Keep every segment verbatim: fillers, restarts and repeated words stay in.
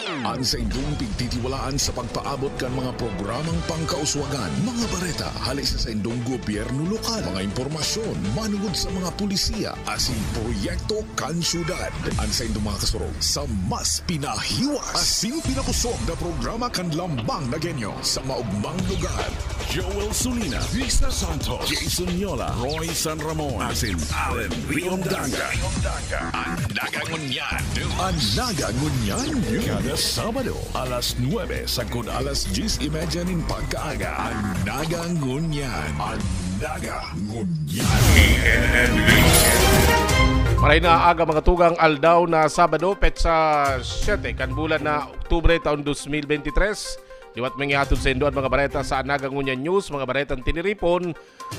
An saindong pigtitiwalaan sa pagpaabot kan mga programang pangkauswagan, mga bareta hali sa saindong gobyerno lokal, mga impormasyon manungod sa mga pulisiya asin proyekto kan syudad. An saindong mga kasurog sa mas pinahiwas asin pinapusog na programa kan Lambang na Genyo sa maugmang lugar. Joel Sulina, Risa Santos, Jason Yola, Roy San Ramon, asin Allen Riondanga. An Naga Ngunyan. An Naga Ngunyan News. Kada Sabado, alas nuebe sagkod alas dyes y media nin pagkaaga. An Naga Ngunyan. An Naga Ngunyan. Maray na aga, mga tugang, aldaw na Sabado, petsa siyete kan bulan na Oktubre, taon dos mil bente tres. Liwat mi hatod saindo an mga bareta sa An Naga Ngunyan News, mga baretang tiniripon,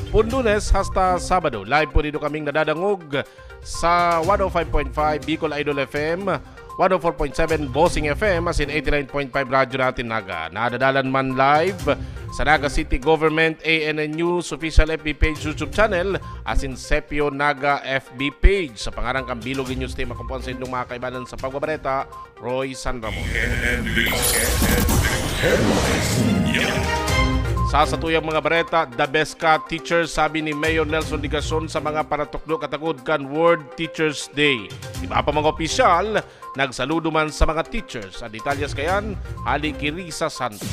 pon Lunes hasta Sabado. Live po nindo kaming nadadangog sa one oh five point five Bicol Idol F M, one oh four point seven Bossing F M, asin eighty-nine point five Radyo Natin Naga. Nadadalan man live sa Naga City Government A N N News official F B page, YouTube channel, asin Sepio Naga F B page. Sa pangaran kan Bilog News Team, ako po ang saindong mga kaibanan sa pagbabareta, Roy San Ramon. Sa satuyang mga bareta, the best ka teacher, sabi ni Mayor Nelson Legacion sa mga paratukdo katakod kan World Teachers Day. Iba pa mga opisyal, nagsaludo man sa mga teachers. An detalyes kayan, hali ki Risa Santos.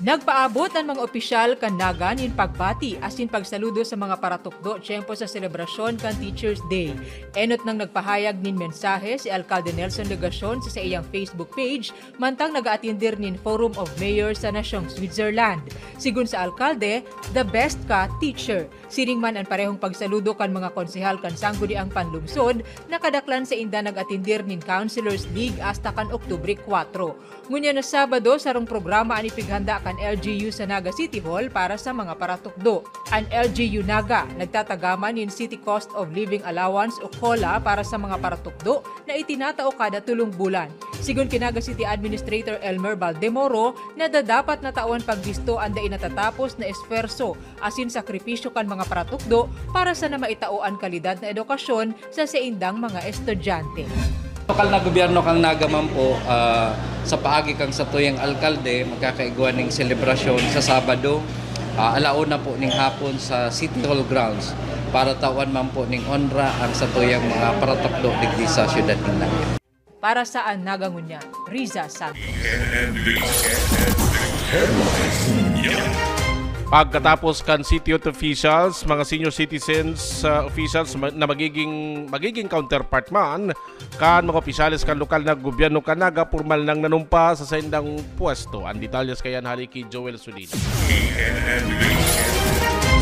Nagpaabot an mga opisyal kan Naga nin pagbati asin pagsaludo sa mga paratukdo tiyempo sa selebrasyon kan Teachers Day. Enot nang nagpahayag nin mensahe si Alkalde Nelson Legacion sa saiyang Facebook page, mantang nag-aatender nin Forum of Mayors sa nasyong Switzerland. Sigon sa alkalde, "The best ka, teacher." Siring man an parehong pagsaludo kan mga konsehal kan Sangguniang Panlungsod na kadaklan sainda nag-aatender nin Councilors League hasta kan Oktubre kwatro. Ngunyan na Sabado, sarong programa an ipighanda kan L G U sa Naga City Hall para sa mga paratukdo. An L G U Naga nagtatagama nin City Cost of Living Allowance o COLA para sa mga paratukdo na itinatao kada tolong bulan. Sigon ki Naga City Administrator Elmer Baldemoro, nadadapat na tawan pagbisto an dai natatapos na esfuerso asin sakripisyo kan mga paratukdo para sana maitao an kalidad na edukasyon sa saindang mga estudyante. Lokal na gobyerno kan Naga man po, ah, sa paagi kan satuyang alkalde, magkakaigwa ning selebrasyon sa Sabado, ah, ala una po ning hapon sa City Hall grounds para tawan man po ning onra ang satuyang mga paratukdo digdi sa siyudad nin Naga. Para sa An Naga Ngunyan, Riza Santos. Pagkatapos kan city youth officials, mga senior citizens, uh, officials ma-, na magiging, magiging counterpart man kan mga opisyales kan lokal na gobyerno kan Naga, pormal nang nanumpa sa saindang pwesto. An detalyes kayan hali ki Joel Sulina.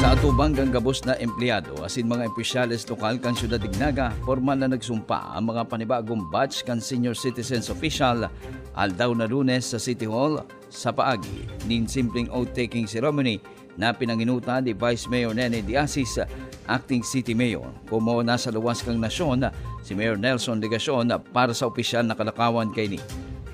Sa atubang kan gabos na empleyado asin mga opisyales lokal kan siyudad nin Naga, pormal na nagsumpa ang mga panibagong batch kan senior citizens official aldaw na Lunes sa City Hall sa paagi nin simpleng oath-taking ceremony na pinanginutan ni Vice Mayor Nene Diasis, Acting City Mayor. Komo nasa luwas kan nasyon si Mayor Nelson Legacion para sa opisyal na kalakawan kaini.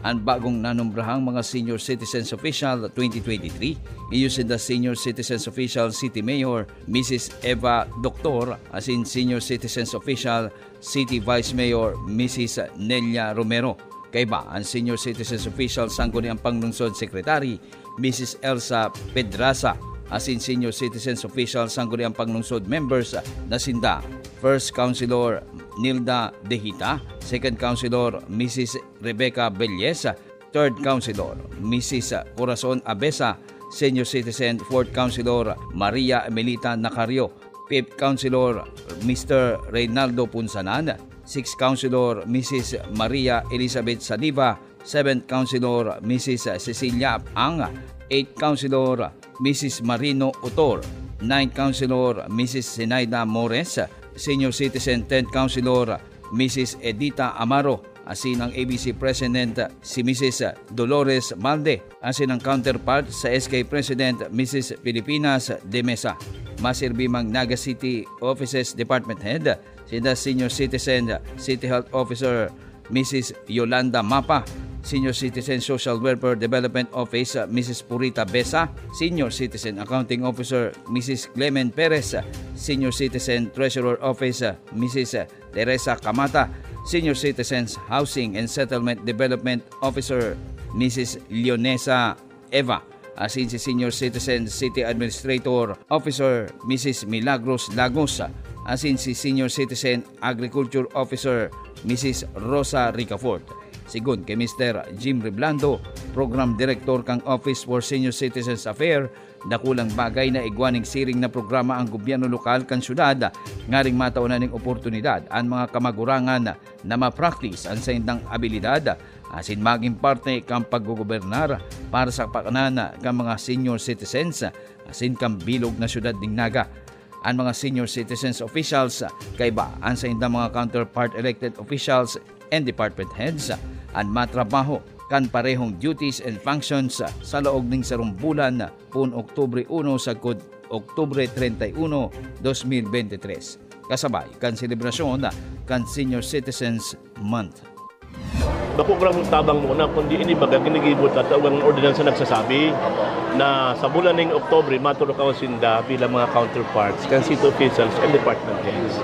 An bagong nanombrahang mga Senior Citizens Official twenty twenty-three, iyo sinda Senior Citizens Official City Mayor Missus Eva Doctor asin Senior Citizens Official City Vice Mayor Missus Nelia Romero. Kaiba an Senior Citizens Official Sangguniang Panglungsod Secretary, Missus Elsa Pedraza, asin Senior Citizens Official Sangguniang Panglungsod members na sinda First Councilor Nilda Dejita, Second Councilor Missus Rebecca Belles, Third Councilor Missus Corazon Abesa, Senior Citizen Fourth Councilor Maria Emelita Nacario, Fifth Councilor Mister Reynaldo Punsanan, Sixth Councilor Missus Maria Elizabeth Saliva, Seventh Councilor Missus Cecilia Ang, Eighth Councilor Missus Marino Utor, Ninth Councilor Missus Zenaida Mores, Senior Citizen Tenth Councilor Missus Edita Amaro, asin ang A B C President si Missus Dolores Malde, asin ang counterpart sa S K President Missus Filipinas de Mesa. Masirbi mang Naga City Offices Department Head, sinda Senior Citizen City Health Officer Missus Yolanda Mapa, Senior Citizen Social Welfare Development Office, Missus Purita Besa, Senior Citizen Accounting Officer Missus Clement Perez, Senior Citizen Treasurer Office, Missus Teresa Kamata, Senior Citizens Housing and Settlement Development Officer, Missus Leonesa Eva, asin si Senior Citizen City Administrator Officer, Missus Milagros Lagos, asin si Senior Citizen Agriculture Officer, Missus Rosa Ricafort. Sigon ki Mister Jim Reblando, Program Director kan Office for Senior Citizens Affairs, dakulang bagay na igwa ning siring na programa an gobyerno lokal kan syudad, nganing matao na ning oportunidad an mga kamagurangan na ma-practice an saindang abilidad asin magin parte kan paggogobernar para sa kapakanan kan mga senior citizens asin kan bilog na syudad nin Naga. An mga senior citizens officials, kaiba an saindang mga counterpart elected officials and department heads, an matrabaho kan parehong duties and functions sa laog ning sarong bulan, poon Oktubre uno sagkod Oktubre treinta y uno, dos mil bente tres, kasabay kan selebrasyon kan Senior Citizens Month. Bako giraray tabang muna, kundi ini baga ginigibo ta, ta ang ordinansa nagsasabi na sa bulan ning Oktubre, maturukaw sinda bilang mga counterparts kan city officials and department heads.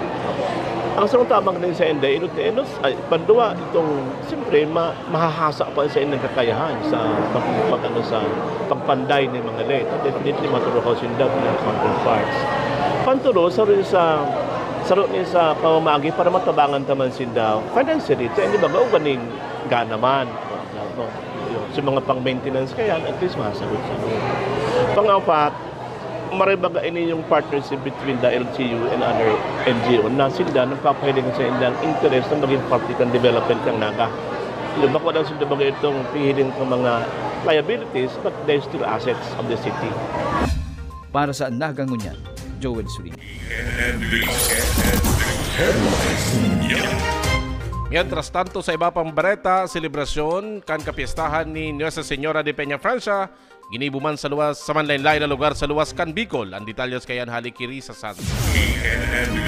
Ang sarong tabang din sa inda, inot na inot, ay, pandua, itong, siyempre, ma-, mahahasa pa sa indang kakayahan sa pag-, pag-, ano, sa pagpanday nin mga late. Definitely, maturukaw sinda bilang counterparts. Pantulo, saro sa, saro ni sa pamamaagi para matabangan ta man sinda financially, ta hindi baga uganing gana man. Sa mga pang-maintenance kaya, at least masagot sa mga. Pang-apat, maray baga ini yung partnership between the L G U and other N G O na sinda nagpapahiling sa indang interes na maging parte kan development kan Naga. Yung bako lang sinda baga itong pihiling ng mga liabilities, but they're still assets of the city. Para sa Naga Ngunyan, Joel Surina. N N B, N N B Headlines Ngunyan. Mientras tanto, sa iba pang bareta, selebrasyon kan kapyestahan ni Nuestra Señora de Peñafrancia, ginibo man sa luwas, sa manlaen-laen na lugar sa luwas kan Bicol. Ang detalyes kaiyan hali ki Risa Santos. N N B.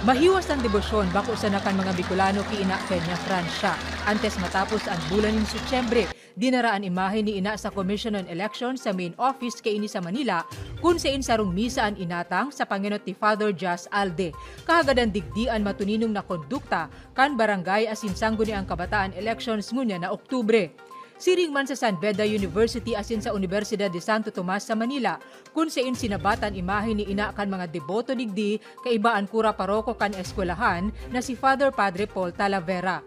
Mahiwas an debosyon bako sana kan mga Bicolano ki Ina Peñafrancia. Antes matapos an bulan nin Setyembre, dinara an imahe ni Ina sa Commission on Elections sa main office kaini sa Manila, kun saen sarong misa an inatang sa pangenot ni Father Jas Alde. Kahagadan digdi an matuninong na kondukta kan barangay asin sangguniang kabataan elections ngunyan na Oktubre. Siring man sa San Beda University asin sa Universidad de Santo Tomas sa Manila, kun saen sinabat an imahe ni Ina kan mga deboto digdi, kaiba an kura paroko kan eskwelahan na si Father Padre Paul Talavera.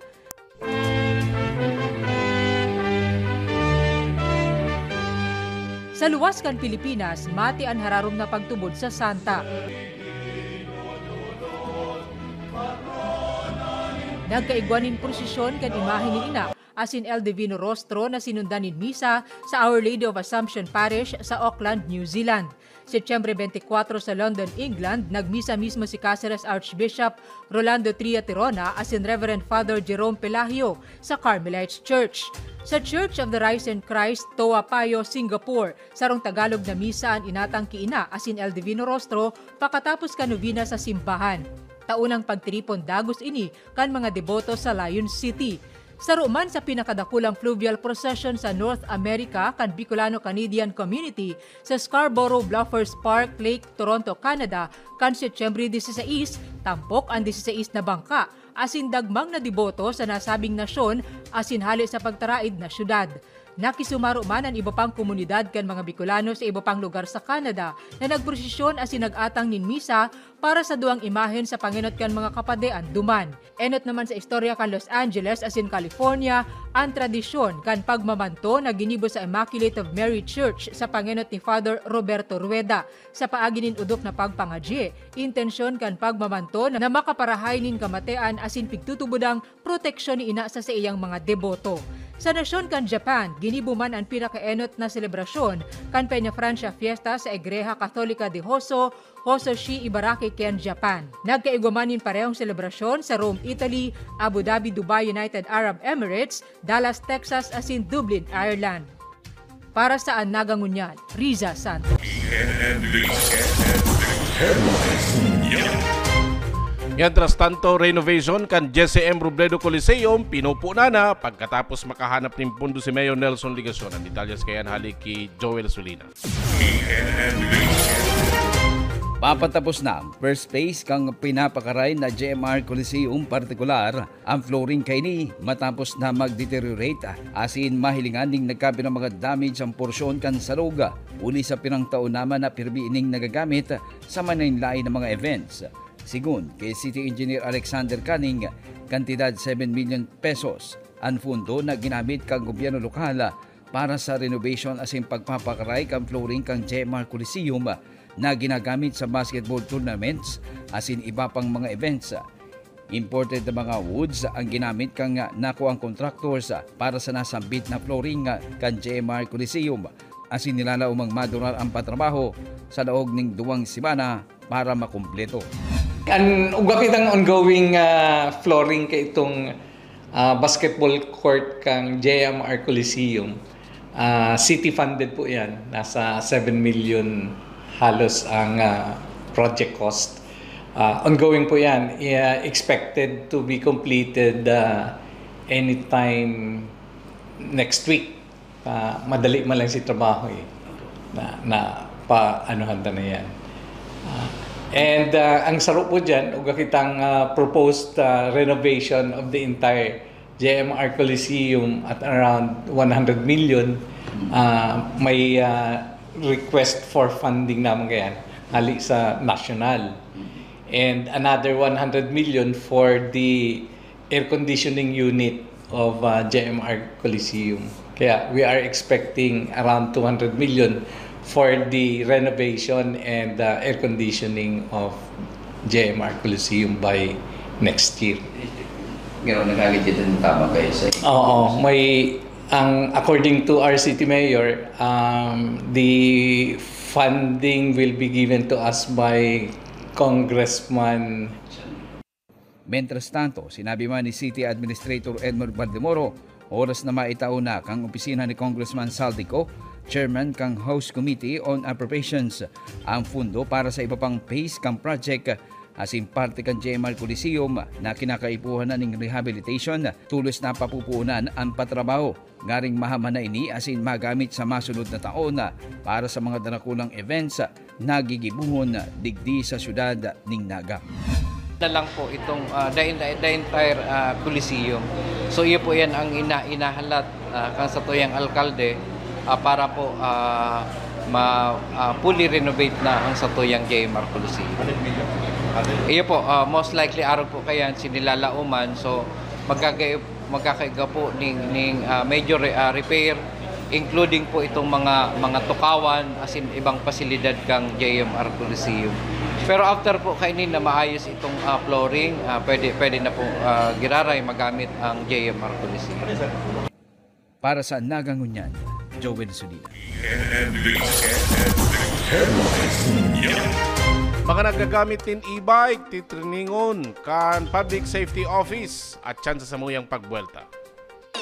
Sa luwas kan Pilipinas, mati an hararom na pagtubod sa santa. Nagkaigwa nin prosesyon kan imahe ni Ina asin El Divino Rostro na sinundan nin misa sa Our Lady of Assumption Parish sa Auckland, New Zealand. Setyembre twenty-four sa London, England, nagmisa mismo si Caceres Archbishop Rolando Tria Tirona asin Reverend Father Jerome Pelagio sa Carmelite Church. Sa Church of the Risen Christ, Toa Payoh, Singapore, sarong Tagalog na misa an inatang ki Ina asin El Divino Rostro pakatapos kan nobena sa simbahan. Taonang pagtiripon dagos ini kan mga deboto sa Lion City. Saro man sa pinakadakulang fluvial procession sa North America kan Bicolano-Canadian Community sa Scarborough Bluffers Park, Lake Toronto, Canada, kan Setyembre dieciséis, tampok an dieciséis na bangka asin dagmang na deboto sa nasabing nasyon asin hale sa pagtaraed na syudad. Nakisumaro man an iba pang komunidad kan mga Bicolano sa iba pang lugar sa Canada na nagprosesyon asin nag-atang nin misa para sa duwang imahen sa pangenot kan mga kapadean duman. Enot naman sa istorya kan Los Angeles asin California, an tradisyon kan pagmamanto na ginibo sa Immaculate of Mary Church sa pangenot ni Father Roberto Rueda. Sa paagi nin odok na pagpangadyi, intensyon kan pagmamanto na makaparahay nin kamatean asin pigtutubodang proteksyon ni Ina sa saiyang mga deboto. Sa nasyon kan Japan, ginibo man an pinakaenot na selebrasyon kan Peñafrancia Fiesta sa Igreha Katolika de Hoso, Hososhi, Ibaraki, Ken, Japan. Nagkaigwa man nin parehong selebrasyon sa Rome, Italy, Abu Dhabi, Dubai, United Arab Emirates, Dallas, Texas, asin Dublin, Ireland. Para sa An Naga Ngunyan, Riza Santos. N N B, N N B Headlines Ngunyan. Mientras tanto, renovation kan Jesse M Robredo Coliseum, pinupo na na pagkatapos makahanap nin pondo si Mayor Nelson Legacion. Ang detalyes kaiyan hali ki Joel Sulina. N N B. Papatapos na ang first phase kan pinapakaray na J M R Coliseum, partikular an flooring kaini, matapos na mag-deteriorate asin mahilingan nin nagkapirang mga damage an porsyon kan sarog, huli sa pirang taon na man na pirmi ining nagagamit sa manlaen-laen na mga events. Sigon ki City Engineer Alexander Canning, kantidad seven million pesos an pondo na ginamit kan gobyerno lokal para sa renovation asin pagpapakaray kan flooring kan J M R Coliseum na ginagamit sa basketball tournaments asin iba pang mga events. Imported na mga woods ang ginamit kan nakuang contractors para sa nasambit na flooring kan J M R Coliseum, asin nilalaomang madurar an patrabaho sa laog nin duwang semana para makumpleto. An ugwa kitang ongoing, ah, flooring kaitong, ah, basketball court kan J M R Coliseum. Ah, city funded po 'yan. Nasa seven million halos ang, ah, project cost. Ah, ongoing po 'yan. I-, ah, expected to be completed, ah, anytime next week. Ah, madali man lang si trabaho, eh. Na, na paanuhan ta na 'yan. Ah, and, ah, ang saro po diyan, ugwa kitang, ah, proposed, ah, renovation of the entire J M R Coliseum at around one hundred million, ah, may, ah, request for funding naman kayan, hali sa national. And another one hundred million for the air conditioning unit of, ah, J M R Coliseum. Kaya we are expecting around two hundred million for the renovation and, ah, air conditioning of J M R Coliseum by next year. Gano'n, nagkakit din tama kayo sa Oo, may, ang, according to our city mayor, um, the funding will be given to us by Congressman. Mientras tanto, sinabi man ni City Administrator Edmond Baldemoro, oras na maitao na kan opisina ni Congressman Zaldy Co, chairman kan House Committee on Appropriations, ang pondo para sa iba pang phase kan project, asin parte kan J M R Coliseum na kinakaipuhan na nin rehabilitation, tolos na papupuonan an patrabaho ngaring mahaman na ini asin magamit sa masunod na taon para sa mga darakulang events na gigibohon digdi sa siyudad nin Naga. Na lang po itong, ah, the, the entire, ah, Coliseum. So, iyo po yan ang ina-, inahalat, ah, kan satuyang alkalde, ah, para po, ah, ma-, ah, fully renovate na ang satuyang J M R Coliseum. Iyo po, ah, most likely arog po kayan, sinilalauman. So, magkaka-, magkakaigwa po ning, ning, ah, major re-, ah, repair, including po itong mga, mga tukawan, asin ibang pasilidad kang J M R Coliseum. Pero after po kaini na maayos itong, ah, flooring, ah, pwede, pwede na po, ah, giraray magamit ang J M R Coliseum. Para sa Naga Ngunyan, Joel Sulina. Mga naggagamit nin e-bike, titriningon kan Public Safety Office at tsansa samuyang pagbuwelta.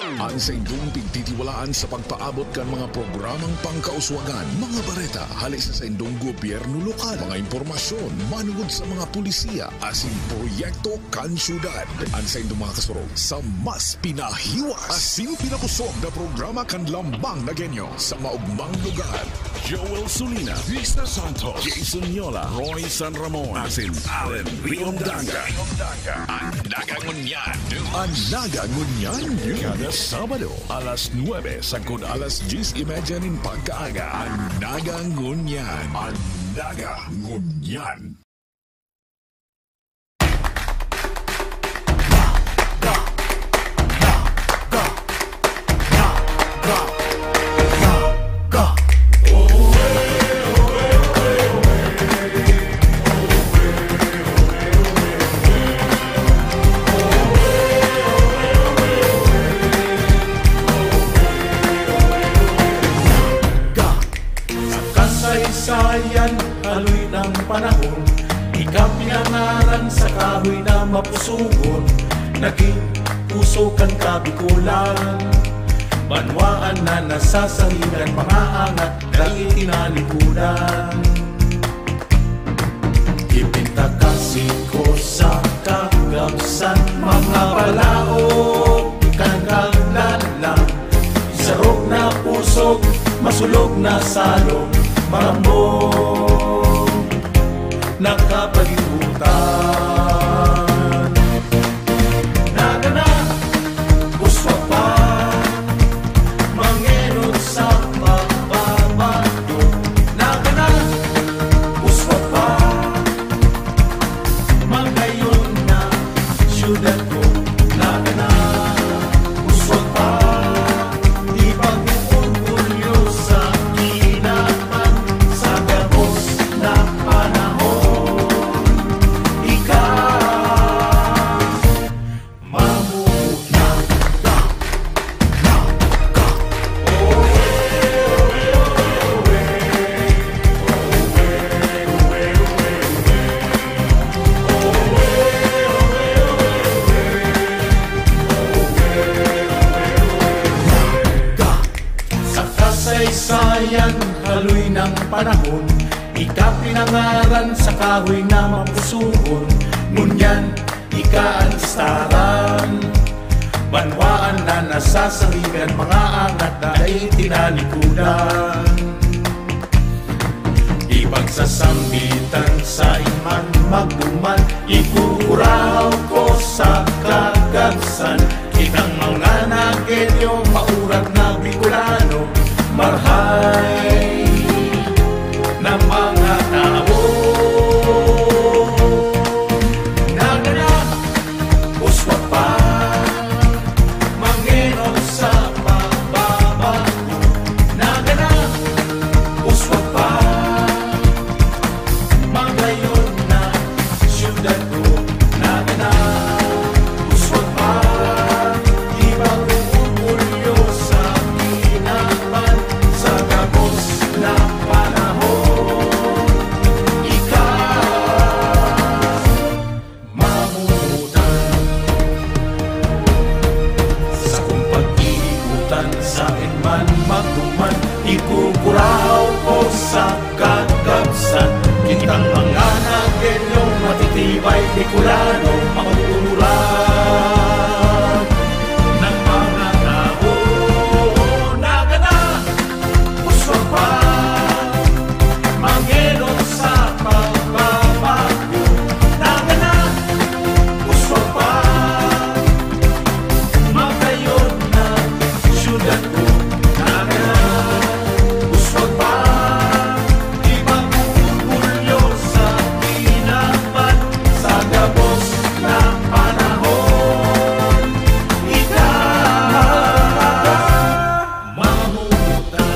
An saindong pigtitiwalaan sa pagpaabot kan mga programang pangkauswagan, mga bareta hali sa saindong gobyerno lokal, mga impormasyon manungod sa mga pulisiya asin proyekto kan syudad. An saindong mga kasurog sa mas pinahiwas asin pinakosog na programa kan Lambang na Genyo sa maogmang lugar. Joel Sulina, Risa Santos, Jason Yola, Roy San Ramon, asin Allen Riondanga. An Naga Ngunyan. An Naga Ngunyan. Kada Sabado, alas nuebe sagkod alas dyes y media nin pagkaaga. An Naga Ngunyan. An Naga Ngunyan. Sa kasaysayan, haloy ng panahon, ika pinangaran sa kahoy na mapusugon, naging puso kan Kabikolan. Banwaan na nasasaligan, mga angat, dagiti tinalikudan. Ipintakasi ko sa kagabsan, mga balaog kan kaglalang. Sarog na pusog, masulog na salog, marambong. Nakapalibutan. Nagana, uswa pa, mangenot sa pagbabago. Nagana, uswa pa, magayon na syudad ko. Nagana, uswa pa, ipag-orgulyo sa kinaban sa gabos na panahon. Ika, mamuta. Sa kasaysayan, haloy ng panahon, ika pinangaran sa kahoy na mapusuon. Ngunyan, ika an listaran. Banwaan na nasasaligan, mga angat na dai tinalikudan. Ipagsasambitan sa iman magduman, ikukuraw ko sa kagabsan. Kitang mga Nagueño, maurat na Bicolano, marhay na mga tao. Nagana, uswa pa, mangenot sa pagbabago. Nagana, uswa pa, magayon na syudad ko. Nagana, uswa pa, ipag-orgulyo sa kinaban sa gabos na panahon. Ika, mamutan. Sakong pag-iiputan, sa iman magduman, ikukuraw ko sa kagabsan. Kitang mga Nagueño, matitibay, Bicolano, mauuran ng mga tao. Nagana, uswa pa, mangenot sa pagbabago. Nagana, uswa pa, magayon na syudad ko. Nagana, uswa pa, ipag-orgulyo sa kinaban sa gabos na panahon. Ika, mamutan.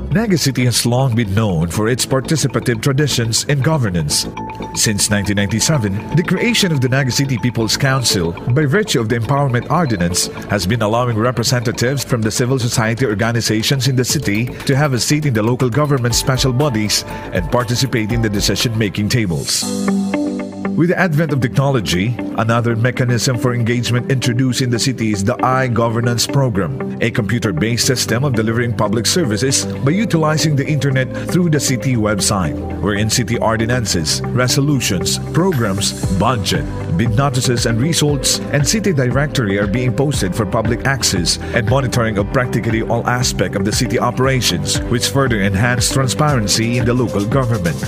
Naga City has long been known for its participative traditions in governance. Since nineteen ninety-seven, the creation of the Naga City People's Council, by virtue of the Empowerment Ordinance, has been allowing representatives from the civil society organizations in the city to have a seat in the local government special bodies and participate in the decision-making tables. With the advent of technology, another mechanism for engagement introduced in the city is the iGovernance program, a computer-based system of delivering public services by utilizing the internet through the city website, wherein city ordinances, resolutions, programs, budget, bid notices and results, and city directory are being posted for public access and monitoring of practically all aspects of the city operations, which further enhance transparency in the local government.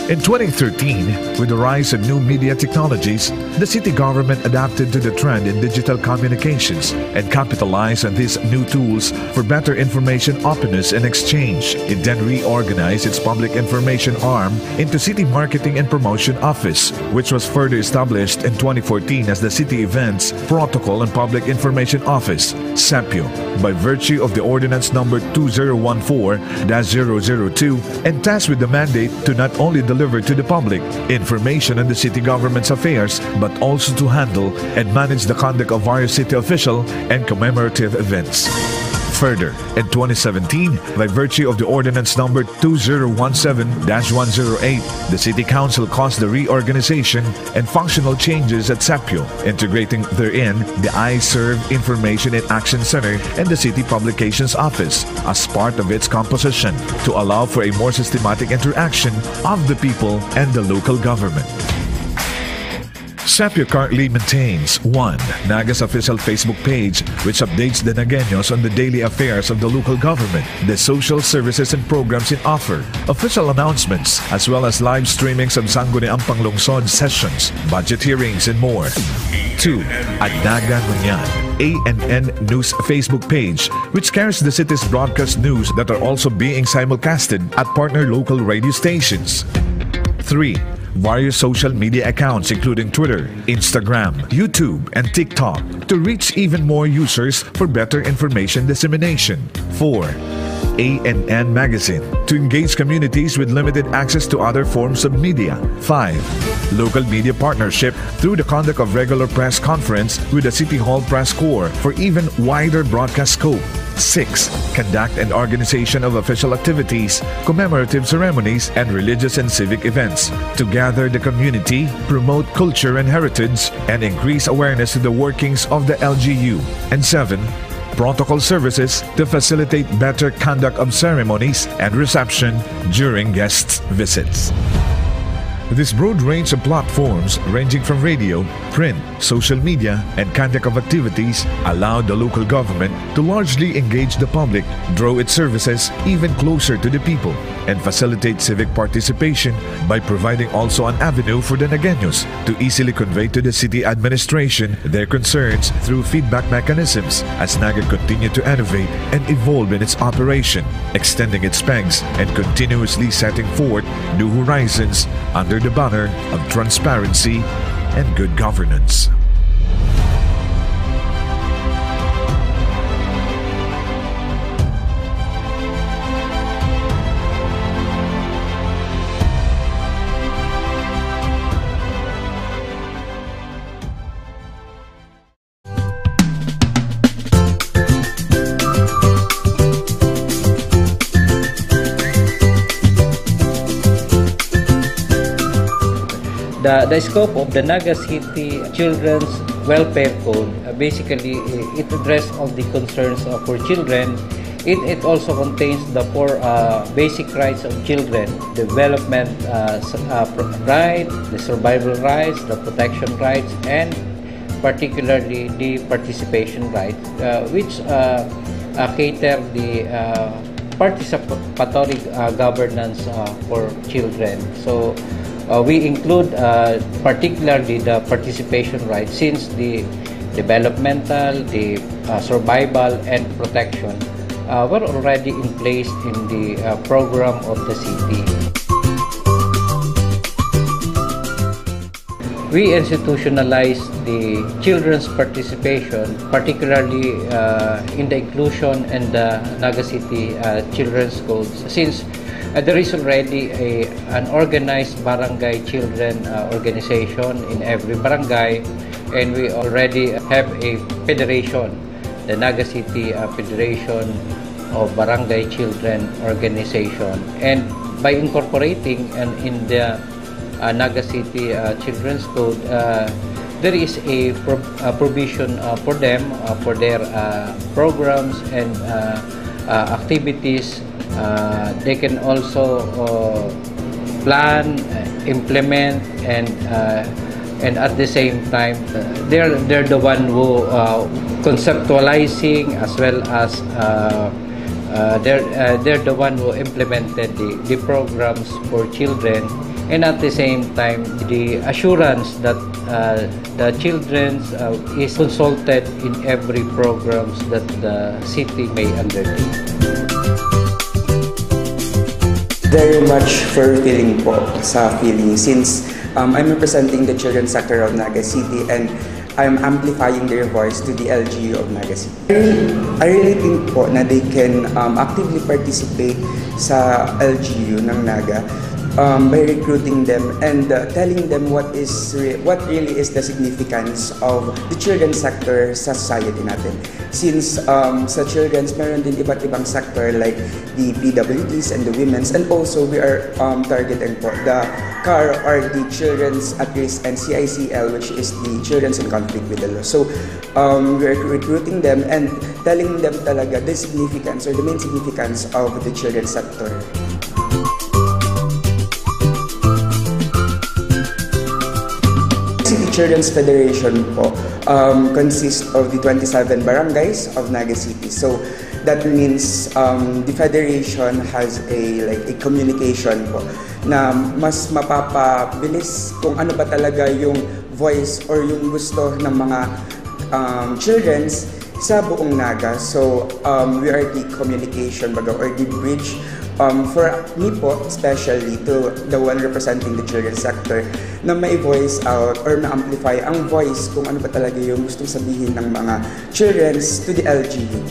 In twenty thirteen, with the rise of new media technologies, the city government adapted to the trend in digital communications and capitalized on these new tools for better information openness and exchange. It then reorganized its public information arm into City Marketing and Promotion Office, which was further established in twenty fourteen as the City Events, Protocol and Public Information Office, CEPIO, by virtue of the Ordinance Number two zero one four dash zero zero two, and tasked with the mandate to not only deliver to the public information on the city government's affairs, but also to handle and manage the conduct of various city official and commemorative events. Further, in twenty seventeen, by virtue of the Ordinance Number two zero one seven dash one zero eight, the City Council caused the reorganization and functional changes at SEPIO, integrating therein the iServe Information and Action Center and the City Publications Office as part of its composition to allow for a more systematic interaction of the people and the local government. SEPIO currently maintains one Nagas official Facebook page, which updates the Nagueños on the daily affairs of the local government, the social services and programs in offer, official announcements, as well as live streamings of Sangguniang Panglungsod sessions, budget hearings, and more. Two, An Naga Ngunyan, A N N News Facebook page, which carries the city's broadcast news that are also being simulcasted at partner local radio stations. Three, various social media accounts including Twitter, Instagram, YouTube, and TikTok to reach even more users for better information dissemination. Four, A N N Magazine to engage communities with limited access to other forms of media. Five, local media partnership through the conduct of regular press conference with the City Hall Press Corps for even wider broadcast scope. Six, conduct and organization of official activities, commemorative ceremonies, and religious and civic events to gather the community, promote culture and heritage, and increase awareness to the workings of the L G U. And seven, protocol services to facilitate better conduct of ceremonies and reception during guests' visits. This broad range of platforms, ranging from radio, print, social media, and conduct of activities, allowed the local government to largely engage the public, draw its services even closer to the people, and facilitate civic participation by providing also an avenue for the Nagueños to easily convey to the city administration their concerns through feedback mechanisms as Naga continue to innovate and evolve in its operation, extending its pegs and continuously setting forth new horizons under the banner of transparency and good governance. The, the scope of the Naga City Children's Welfare Code, uh, basically, i- it addresses all the concerns uh, for children. It, it also contains the four uh, basic rights of children: development uh, s- uh, pr- right, the survival rights, the protection rights, and particularly the participation rights, uh, which uh, uh, cater the uh, participatory uh, governance uh, for children. So uh, we include uh, particularly the participation rights, since the developmental, the uh, survival, and protection uh, were already in place in the uh, program of the city. We institutionalized the children's participation, particularly uh, in the inclusion and the Naga City uh, Children's Codes, since uh, there is already a, an organized barangay children uh, organization in every barangay, and we already have a federation, the Naga City uh, Federation of Barangay Children Organization. And by incorporating and in the uh, Naga City uh, Children's Code, uh, there is a, pro- a provision uh, for them uh, for their uh, programs and uh, uh, activities. Uh, they can also uh, plan, uh, implement, and uh, and at the same time, uh, they're they're the one who uh, conceptualizing as well as uh, uh, they're uh, they're the one who implemented the, the programs for children, and at the same time the assurance that uh, the children uh, is consulted in every programs that the city may undertake. Very much fulfilling po sa feeling since um, I'm representing the children's sector of Naga City and I'm amplifying their voice to the L G U of Naga City. I really think po na they can um, actively participate sa L G U ng Naga um, by recruiting them and uh, telling them what is re- what really is the significance of the children's sector sa society natin. Since um, sa children's, meron din iba't ibang sector like the P W Ds and the women's, and also we are um, targeting po the CAR or the Children's at Risk and C I C L, which is the Children's in Conflict with the Law. So um, we are recruiting them and telling them talaga the significance or the main significance of the children's sector. City Children's Federation po um, consists of the twenty-seven barangays of Naga City. So that means um, the federation has a like a communication po na mas mapapabilis kung ano ba talaga yung voice or yung gusto ng mga um, children's sa buong Naga. So, um, we are the communication baga or the bridge um, for me po, especially to the one representing the children's sector, na ma-voice out or ma-amplify ang voice kung ano ba talaga yung gustong sabihin ng mga children's to the L G U.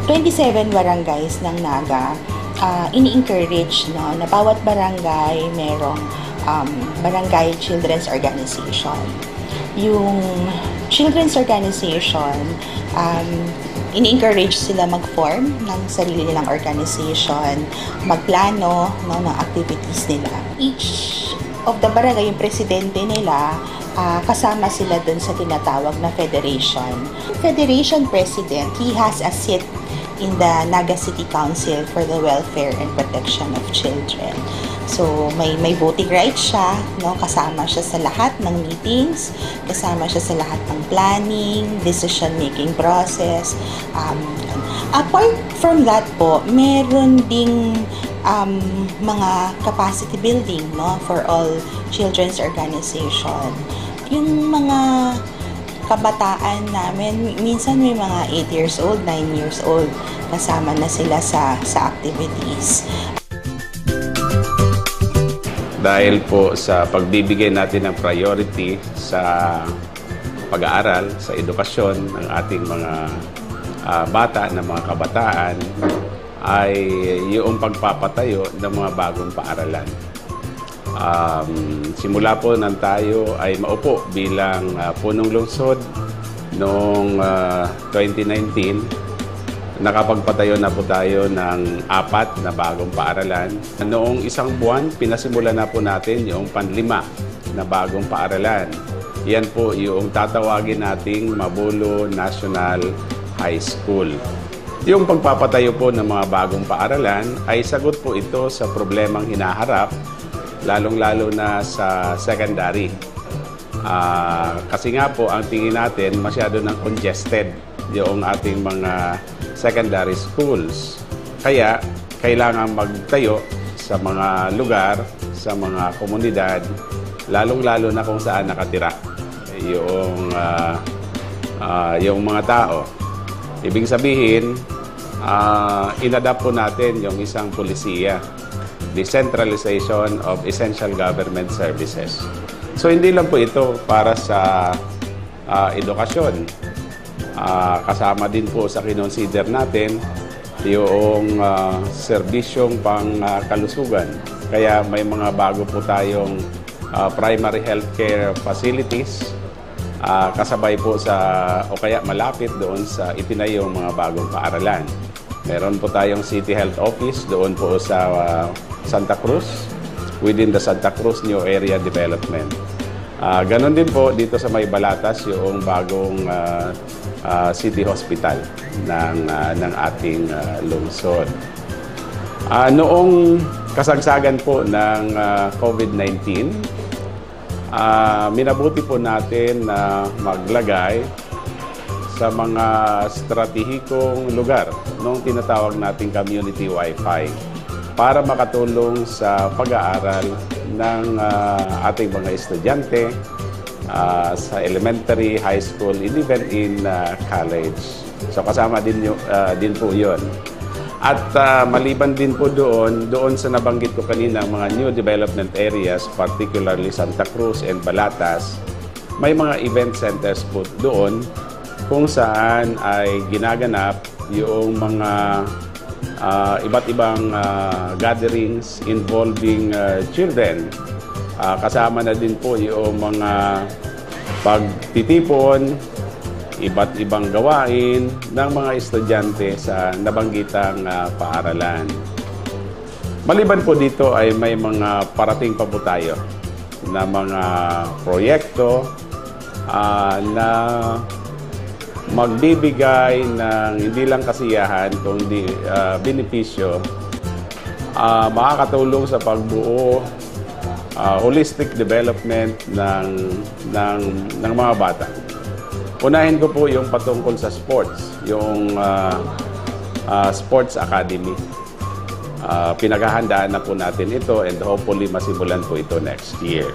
Twenty-seven barangays ng Naga, ah, ini-encourage, no, na bawat barangay merong, um, barangay children's organization. Yung children's organization, um, ini-encourage sila mag-form ng sarili nilang organization, magplano, no, ng activities nila. Each of the barangay, yung presidente nila, ah, kasama sila dun sa tinatawag na federation. Federation president, he has a seat in the Naga City Council for the Welfare and Protection of Children. So, may, may voting rights siya, no? Kasama siya sa lahat ng meetings, kasama siya sa lahat ng planning, decision-making process. Um, apart from that po, meron ding um, mga capacity building, no, for all children's organization. Yung mga kabataan namin, minsan may mga eight years old, nine years old, kasama na sila sa, sa activities. Dahil po sa pagbibigay natin ng priority sa pag-aaral, sa edukasyon ng ating mga ah, bata, ng mga kabataan, ay yung pagpapatayo ng mga bagong paaralan. Um, simula po nang tayo ay maupo bilang ah, punong lungsod noong ah, twenty nineteen, nakapagpatayo na po tayo ng apat na bagong paaralan. Noong isang buwan, pinasimulan na po natin yung panlima na bagong paaralan. Yan po yung tatawagin nating Mabolo National High School. Yung pagpapatayo po ng mga bagong paaralan ay sagot po ito sa problemang hinaharap, lalong-lalo na sa secondary. Ah, kasi nga po, ang tingin natin, masyado nang congested yung ating mga secondary schools. Kaya, kailangan magtayo sa mga lugar, sa mga komunidad, lalong-lalo na kung saan nakatira yung, ah, ah, yung mga tao. Ibig sabihin, ah, inadapt po natin yung isang polisiya, Decentralization of Essential Government Services. So, hindi lang po ito para sa ah, edukasyon. Ah, kasama din po sa kinonsider natin yung ah, serbisyong pang ah, kalusugan. Kaya may mga bago po tayong ah, primary healthcare facilities ah, kasabay po sa o kaya malapit doon sa itinayong mga bagong paaralan. Meron po tayong City Health Office doon po sa ah, Santa Cruz, within the Santa Cruz New Area Development. Ah, ganun din po dito sa may Balatas yung bagong ah, ah, city hospital ng ah, ng ating ah, lungsod. Ah, noong kasagsagan po ng ah, COVID nineteen, ah, minabuti po natin na maglagay sa mga estratehikong lugar nung tinatawag nating community wifi para makatulong sa pag-aaral ng ah, ating mga estudyante ah, sa elementary, high school, and even in ah, college. So kasama din, yu- ah, din po yun. At ah, maliban din po doon, doon sa nabanggit ko kanina, ang mga new development areas, particularly Santa Cruz and Balatas, may mga event centers po doon kung saan ay ginaganap Yung mga, ah, iba't ibang, ah, gatherings involving, ah, children. Ah, kasama na din po yung mga pagtitipon, iba't ibang gawain ng mga estudyante sa nabanggitang, ah, paaralan. Maliban po dito ay may mga parating pa po tayo na mga proyekto, ah, na magbibigay ng hindi lang kasiyahan kundi, ah, benepisyo, ah, makakatulong sa pagbuo, ah, holistic development ng, ng, ng mga bata. Unahin ko po yung patungkol sa sports, yung, ah, ah, sports academy. Ah, pinaghahandaan na po natin ito and hopefully masimulan po ito next year.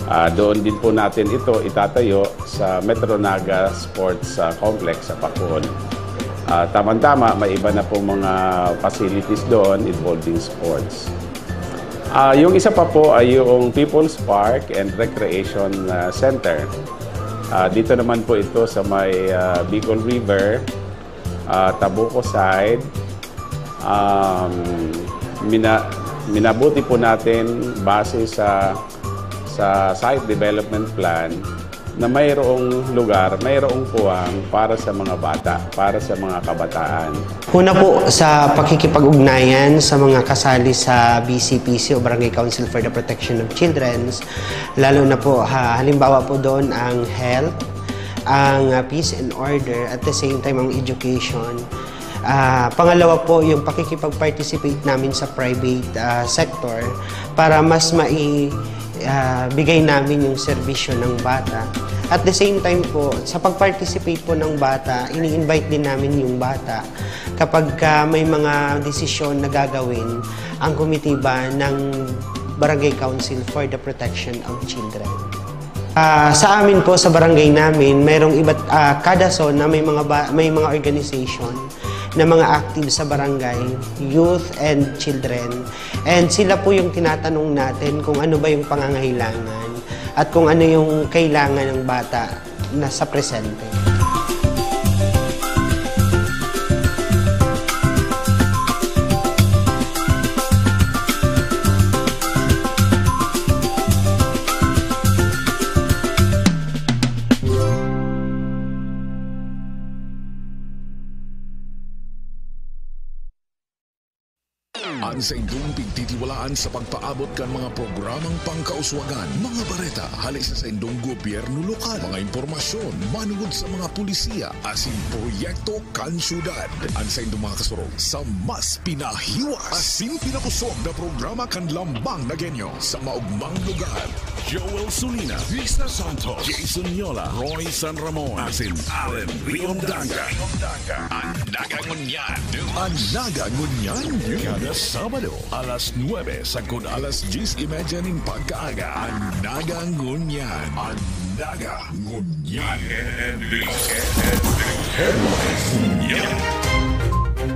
Ah, doon din po natin ito itatayo sa Metro Naga Sports, ah, Complex sa Pacol. Ah, tama-tama, may iba na pong mga facilities doon involving sports. Ah, yung isa pa po ay yung People's Park and Recreation, ah, Center. Ah, dito naman po ito sa may, ah, Bicol River, ah, Tabuco side. Um, mina-, minabuti po natin base sa, sa site development plan na mayroong lugar, mayroong puwang para sa mga bata, para sa mga kabataan. Una po, sa pakikipag-ugnayan sa mga kasali sa B C P C o Barangay Council for the Protection of Children's, lalo na po, ha, halimbawa po doon ang health, ang, ah, peace and order, at the same time ang education. Ah, pangalawa po, yung pakikipag-participate namin sa private, ah, sector para mas mai-, ah, bigay namin yung serbisyo ng bata. At the same time po, sa pag-participate po ng bata, ini-invite din namin yung bata kapag ka may mga desisyon na gagawin ang komitiba ng Barangay Council for the Protection of Children. Ah, sa amin po, sa barangay namin, mayroong iba't, ah, kada zone na may mga ba-, may mga organization na mga active sa barangay, youth and children. And sila po yung tinatanong natin kung ano ba yung pangangailangan at kung ano yung kailangan ng bata na sa presente. An saindong pigtitiwalaan sa pagpaabot kan mga programang pangkauswagan, mga bareta hale sa saindong gobyerno lokal, mga impormasyon manungod sa mga pulisiya asin proyekto kan syudad. An saindong mga kasurog sa mas pinahiwas asin pinakosog na programa kan Lambang na Genyo sa maogmang lugar. Joel Sulina, Risa Santos, Jason Yola, Roy San Ramon, asin Allen Riondanga. An Naga Ngunyan. An Naga Ngunyan. Kada Sabado, alas nuebe sagkod alas dyes y media nin pagkaaga. An Naga Ngunyan. An Naga Ngunyan. Ngunyan.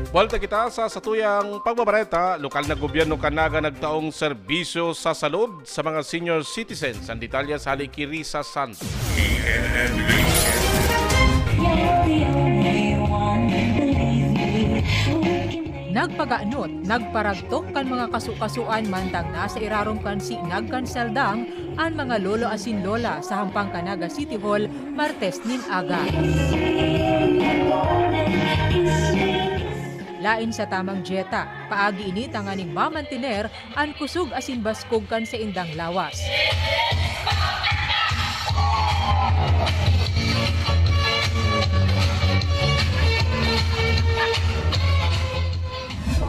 Buwelta kita sa satuyang pagbabareta. Lokal na gobyerno kan Naga nagtaong serbisyo sa salud sa mga senior citizens. An detalye sa hali ki Risa Santos. Nagpaganot, nagparagtok kan mga kaso-kasoan mantang nasa irarom kan sinag kan seldang an mga lolo asin lola sa hampang kan Naga City Hall, Martes nin aga. Lain sa tamang dyeta, paagi ini tanganing mamantener an kusog asin baskog kan saindang lawas.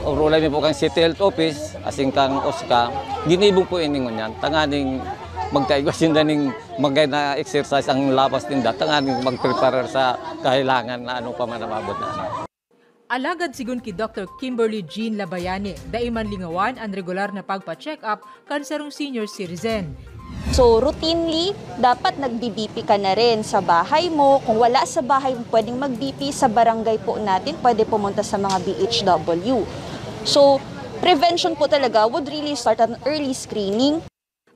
Orolay mi po kan City Health Office, asin kan OSCA, ginibo po ini ngunyan, tanganing magkaigwa sinda ning magay na exercise ang lawas ninda, tanganing magpreparar sa kahilangan na ano pa man ang maabot na ano. Alagad sigon ki Doktor Kimberly Jean Labayani, dai man lingawan an regular na pagpa-check-up kan sarong senior citizen. So, routinely, dapat nagbi-B P ka na rin sa bahay mo. Kung wala sa bahay, pwedeng mag-B P sa barangay po natin, pwede pumunta sa mga B H W. So, prevention po talaga would really start at an early screening.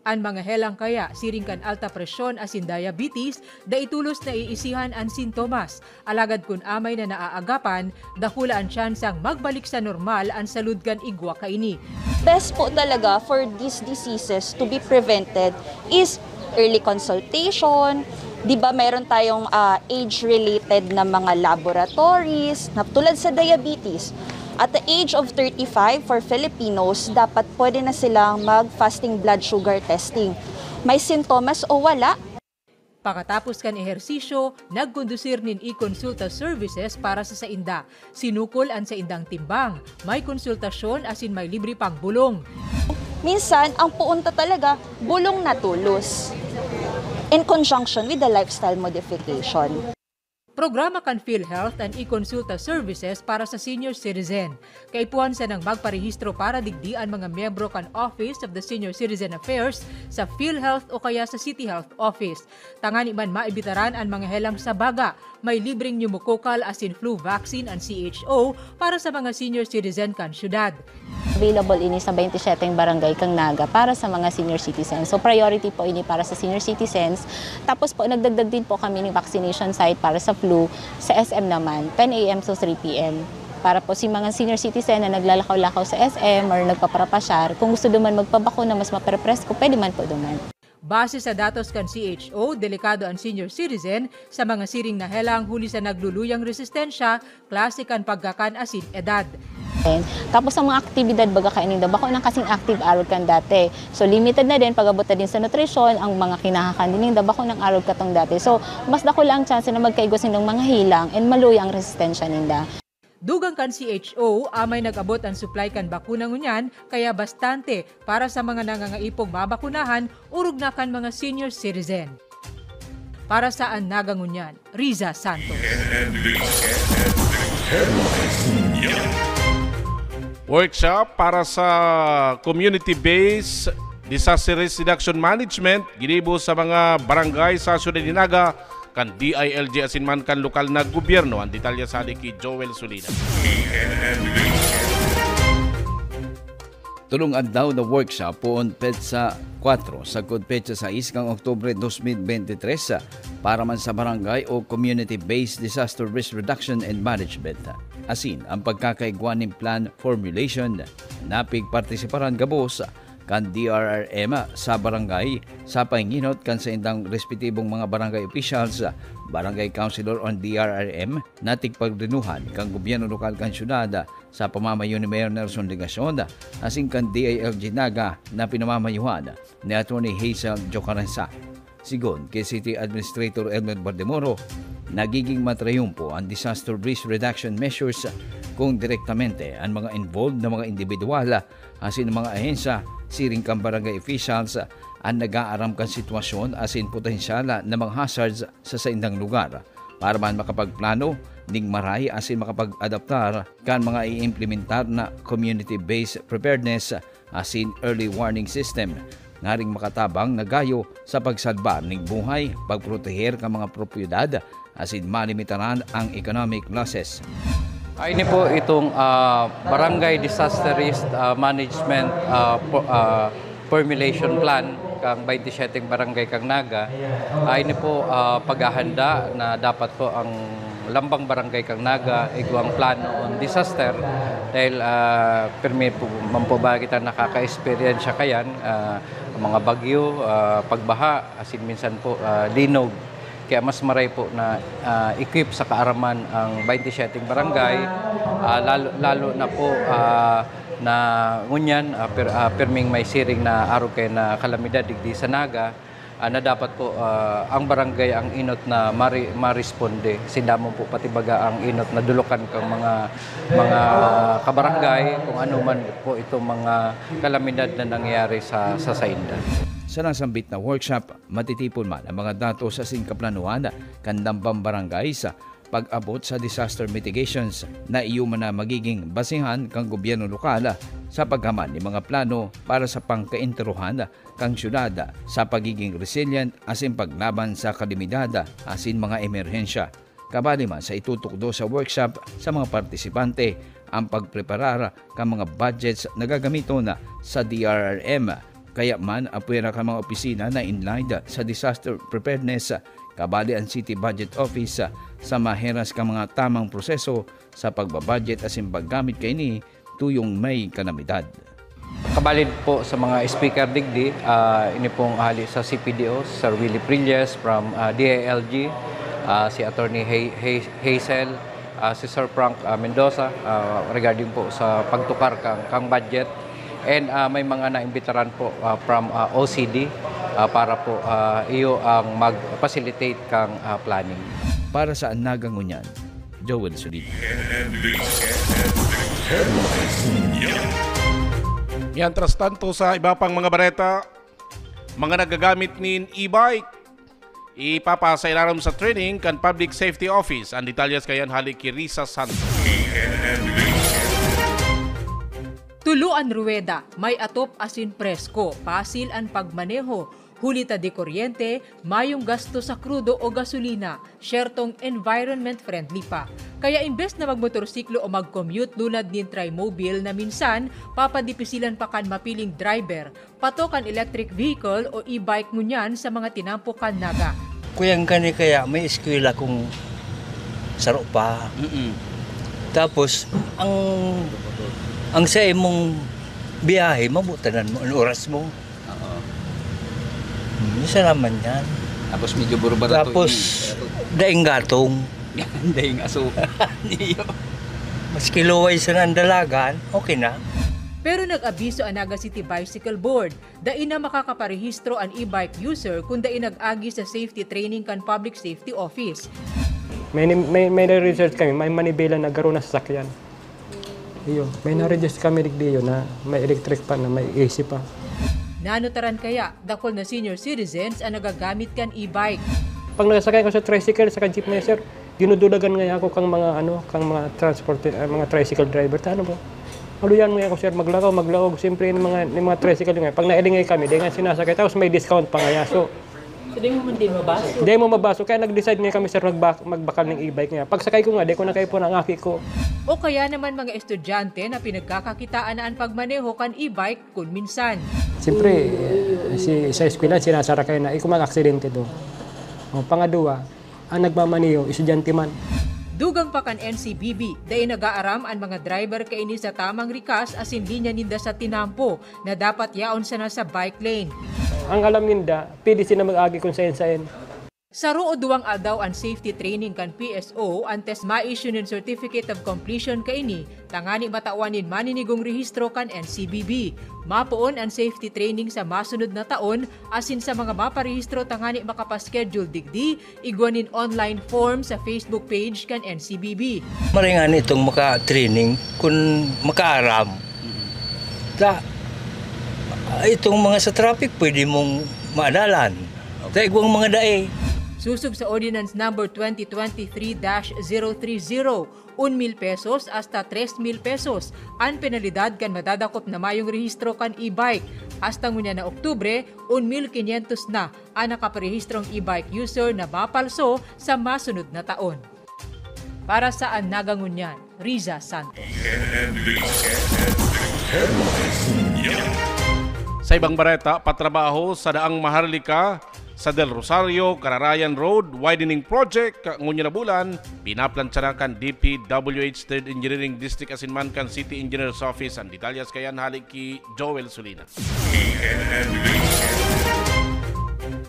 An mga helang kaya siring kan alta presyon asin diabetes, dai tolos naiisihan an sintomas. Alagad kun amay na naaagapan, dakula an tsansang magbalik sa normal an salud kan igwa kaini. Best po talaga for these diseases to be prevented is early consultation. Di ba meron tayong ah, age-related na mga laboratories na tulad sa diabetes? At the age of thirty-five for Filipinos, dapat pwede na silang mag-fasting blood sugar testing. May sintomas o wala? Pakatapos kan ehersisyo, nagkondusir nin e-consulta services para sa sainda. Sinukol an saindang timbang, may konsultasyon asin may libre pang bulong. Minsan, ang puunta talaga, bulong na tulos in conjunction with the lifestyle modification. Programa kan PhilHealth an e-consulta services para sa senior citizen. Kaipuhan sanang magparehistro para digdi an mga miyembro kan Office of the Senior Citizen Affairs sa PhilHealth o kaya sa City Health Office. Tangani man maibitaran an mga helang sa baga, may libreng pneumococcal asin flu vaccine an C H O para sa mga senior citizen kan syudad. Available ini sa twenty-seven barangay kan Naga para sa mga senior citizens. So priority po ini para sa senior citizens. Tapos po nagdagdag din po kami ng vaccination site para sa flu sa S M naman, ten A M to three P M. Para po si mga senior citizen na naglalakaw-lakaw sa S M or nagpaprapasyar, kung gusto duman magpabakuna mas maprepresko, pwede man po duman. Base sa datos kan C H O, delikado an senior citizen sa mga siring na helang huli sa nagluluyang resistensya, klase kan pagkakan asin edad. Tapos ang mga aktibidad baga kaining da, bako nang kasing active arog kan dati. So limited na din pag-abot na din sa nutrisyon, ang mga kinakakan din da, bako nang arog katong dati. So mas dakula ang chance na magkaigwa sindang mga helang and maluya ang resistensya ninda. Dugang kan C H O, amay nag-abot an supply kan bakuna ngunyan, kaya bastante para sa mga nangangaipong mabakunahan, orog na kan mga senior citizen. Para sa An Naga ngunyan, Riza Santos. Workshop para sa community-based disaster risk reduction management ginibo sa mga barangay sa Siyudad nin Naga kan D I L G asin man kan lokal na gobyerno. Ang detalye sa ki Joel Solina. Tolong adlaw na workshop poon petsa kwatro sagkod petsa sais kan Oktubre dos mil bente tres para man sa barangay o community-based disaster risk reduction and management. Asin ang pagkakaigwa nin plan formulation na pigpartisiparan gabos kan D R R M sa barangay sa pahinginot kan saindang respetibong mga barangay officials, barangay councilor on D R R M na tigpagrinuhan kan gobyerno lokal kan syudad sa pamamayo ni Mayor Nelson Legacion asin kan D I L G Naga na pinamamayohan ni Attorney Hazel Jocarensa. Sigon ki City Administrator Elmer Bardemoro, nagiging matrayumpo ang disaster risk reduction measures kung direktamente ang mga involved na mga individual asin mga ahensya siring kan barangay officials an nag-aaram kan sitwasyon asin potensyal na mga hazards sa saindang lugar para man makapagplano ning maray asin makapag-adaptar kan mga iimplementar na community-based preparedness asin early warning system ngaring makatabang na gayo sa pagsalbar ning buhay, pagproteher kan mga propiedad asin malimitaran ang economic losses. Ay ni po itong ah, Barangay Disaster Risk ah, Management ah, po- ah, Formulation Plan kang twenty-seven barangay kang Naga. Ay ni po ah, paghahanda na dapat po ang lambang barangay kang Naga igwang plano on disaster dahil ah, pirmi po, man po ba kita nakaka-experience kayan ah, mga bagyo, ah, pagbaha, asin minsan po ah, linog. Kaya mas maray po na ah, equip sa kaaraman ang twenty-seven barangay, ah, lalo, lalo na po ah, na ngunyan ah, per, ah, pirming may siring na arog kay na kalamidad digdi sa Naga, ah, na dapat po ah, ang barangay ang inot na mari, maresponde. Sindamon po pati baga ang inot na dulukan kang mga mga kabarangay kung ano man po itong mga kalamidad na nangyayari sa sa sainda. Sa nasambit na workshop, matitipon man ang mga datos asin kaplanuhan kan lambang barangay sa pag-abot sa disaster mitigations na iyo man na magiging basihan kan gobyerno lokal sa paghaman nin mga plano para sa pangkaenterohan kan syudad sa pagiging resilient asin paglaban sa kalamidad asin mga emerhensya. Kabali man sa itutukdo sa workshop sa mga partisipante ang pagpreparar kan mga budgets na gagamiton sa D R R M Kaya man, apwera kan mga opisina na inlaid sa disaster preparedness, kabali an City Budget Office, sa maheras kan mga tamang proseso sa pagbabudget asin paggamit kaini tuyong may kalamidad. Kabalid po sa mga speaker digdi, ah, ini pong hali sa C P D O, Sir Willie Prillas from, ah, D I L G, ah, si Attorney Hay-, Hay-, Hazel, ah, si Sir Frank, ah, Mendoza, ah, regarding po sa pagtukar kang, kang budget. And, ah, may mga naimbitaran po, ah, from, ah, O C D, ah, para po, ah, iyo ang mag-facilitate kang, ah, planning. Para sa Naga Ngunyan, Joel Solid. Mientras tanto, sa iba pang mga bareta, mga nagagamit nin e-bike, ipapasa ilarom sa training kan Public Safety Office. Ang detalyes kayan hali ki Risa Santos. Tulo an ruweda, may atop asin presko, pasil an pagmaneho, huli ta di kuryente, mayong gasto sa krudo o gasolina, syertong environment friendly pa. Kaya imbes na magmotorsiklo o mag-commute lulad nin trimobile na minsan papadipisilan pa kan mapiling driver, patok an electric vehicle o e-bike ngunyan sa mga tinampo kan Naga. Kuyang kani kaya may eskwela kung saro pa. Mm-mm. Tapos, ang, ang sa imong biyahe, mabutan mo, ang oras mo. Oo. Hmm, isa naman yan. Tapos medyo burbarato Tapos, yun eh. Daing gatong. Daing aso. Niyo. Maski luway sa nandalagan, okay na. Pero nag-abiso ang Naga City Bicycle Board, dai na makakaparehistro an e-bike user kun dai nag-agi sa safety training kan Public Safety Office. May, may, may research kami, may manibela na garo na sasakyan. Iyo, may na-register kami digdi iyo na may electric pa, na may A C pa. Nanotaran kaya, dakul na senior citizens ang nagagamit kan e-bike. Pag nagsakay ako sa tricycle, sa jeepney, sir, dinudulagan nga ako kang mga, ano, kang mga transport, ah, mga tricycle driver. Ta, ano ba? Aluyan mo ako, sir, maglakaw, maglakaw. Siyempre, yung mga, yung mga tricycle nga, pag nailingay kami, di nga sinasakay, tapos may discount pa nga, so, So, di mo man din mabaso? Di mo mabaso. Kaya nag-decide nga kami, sir, magba-, magbakal ng e-bike nga. Pagsakay ko nga, di ko na kaipuhan ang aki ko. O kaya naman mga estudyante na pinagkakakitaan na an pagmaneho kan e-bike kun minsan. Siyempre, si, sa eskwela, sinasara kayo na, eh, kung mag-aksidente do. O, pangadwa, ang nagmamaneho, estudyante man. Dugang pa kan N C B B, dai nag-aaram an mga driver kaini sa tamang rikas asin linya ninda sa tinampo na dapat yaon sana sa bike lane. Ang alam ninda, pwede sila mag-agi kung saen-saen. Saro o duwang aldaw an safety training kan P S O antes ma-issue nin Certificate of Completion kaini tangani matawan nin maninigong rehistro kan N C B B. Mapoon an safety training sa masunod na taon asin sa mga maparehistro tangani makapaschedule digdi, igwa nin online form sa Facebook page kan N C B B. Maray ngani itong maka-training kun makaaram. Ta, itong mga sa traffic, pwede mong maadalan. Ta, igwang mga dai. Sosog sa Ordinance Number twenty twenty-three dash zero three zero, un mil pesos hasta tres mil pesos an penalidad kan madadakop na mayong rehistro kan e-bike. Hasta ngunyan na Oktubre, un mil kinyentos na an nakaparehistrong e-bike user na mapalso sa masunod na taon. Para sa An Naga Ngunyan, Riza Santos. Sa ibang bareta, patrabaho sa daang Maharlika sa Del Rosario, Cararayan Road Widening Project, ngunyan na bulan, pinaplantsa na kan D P W H Third Engineering District asin man kan City Engineer's Office. An detalyes kayan hali ki Joel Solina.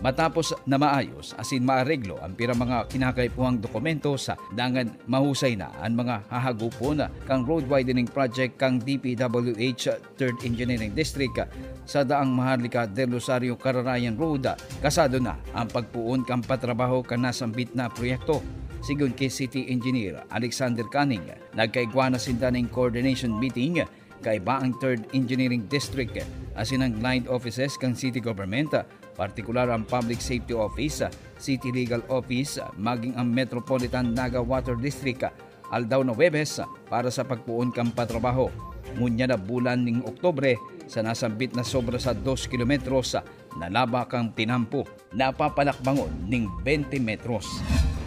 Matapos na maayos asin maareglo ang pira mga kinakaipuhang dokumento sa dangan, mahusay na an mga hahagupon kan road widening project kan D P W H Third Engineering District sa daang Maharlika Del Rosario Cararayan Road. Kasado na ang pagpoon kan patrabaho kan nasambit na proyekto. Sigon ki City Engineer Alexander Canning, nagkaigwa na sinda nin coordination meeting kaiba ang Third Engineering District asin ang line offices kan City Government, partikular ang Public Safety Office, City Legal Office, maging ang Metropolitan Naga Water District, aldaw na Huwebes para sa pagpoon kan patrabaho. Ngunyan na bulan ning Oktubre, sa nasambit na sobra sa dos kilometros na laba kan tinampo, napapalakbangon ning bente metros.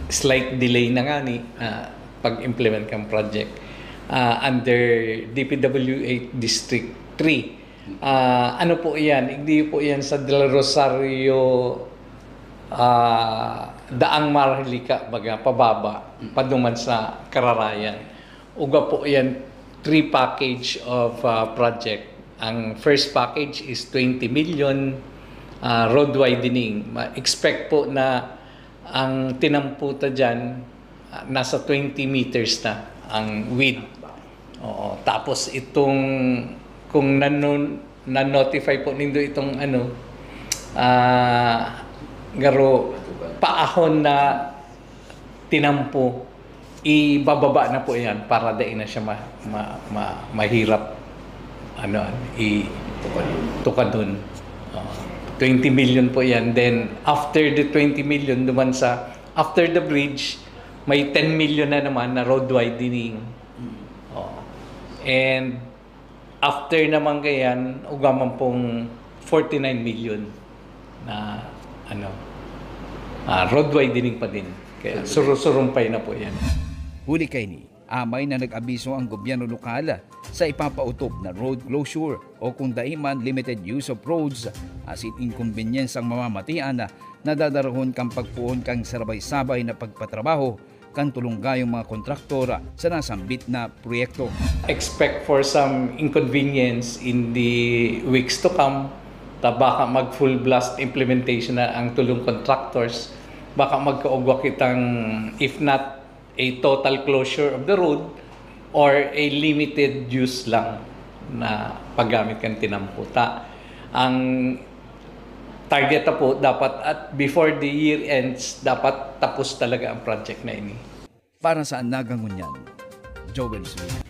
Slight delay na ngani, ah, pag-implement kan project. Ah, under D P W H District three, Ah, ano po iyan? Igdi po iyan sa Del Rosario, ah, Daang Maharlika, baga, pababa, paduman sa Kararayan. Uga po iyan, three package of, ah, project. Ang first package is twenty million, ah, road widening. Ma-expect po na ang tinampo ta diyan, ah, nasa twenty meters na ang width. Oo. Tapos itong, kung nano-, na-notify po nindo itong ano, ah, garo paahon na tinampo, ibababa na po yan para dai na siya ma-, ma-, ma-, mahirap, ano, i-, tukadon. Oo. Twenty million po yan. Then, after the twenty million, duman sa, after the bridge, may ten million na naman na road widening. Oo. And after naman kayan, uga man pong forty-nine million na, ano, ah, road widening pa din. Kaya suru-, surumpay na po yan. Huli kaini, amay na nag-abiso ang gobyerno lokal sa ipapautob na road closure o kung dai man limited use of roads asin inconvenience ang mamamatian na dadarahon kan pagpoon kan sarabay-sabay na pagpatrabaho kan tulong gayong mga kontraktor sa nasambit na proyekto. Expect for some inconvenience in the weeks to come. Ta baka mag full blast implementation na ang tulong contractors. Baka magkaugwa kitang, if not a total closure of the road, or a limited use lang na paggamit kan tinampo. Ta ang target na po, dapat at before the year ends, dapat tapos talaga ang project na ini. Para sa Naga Ngunyan, Joel Smith.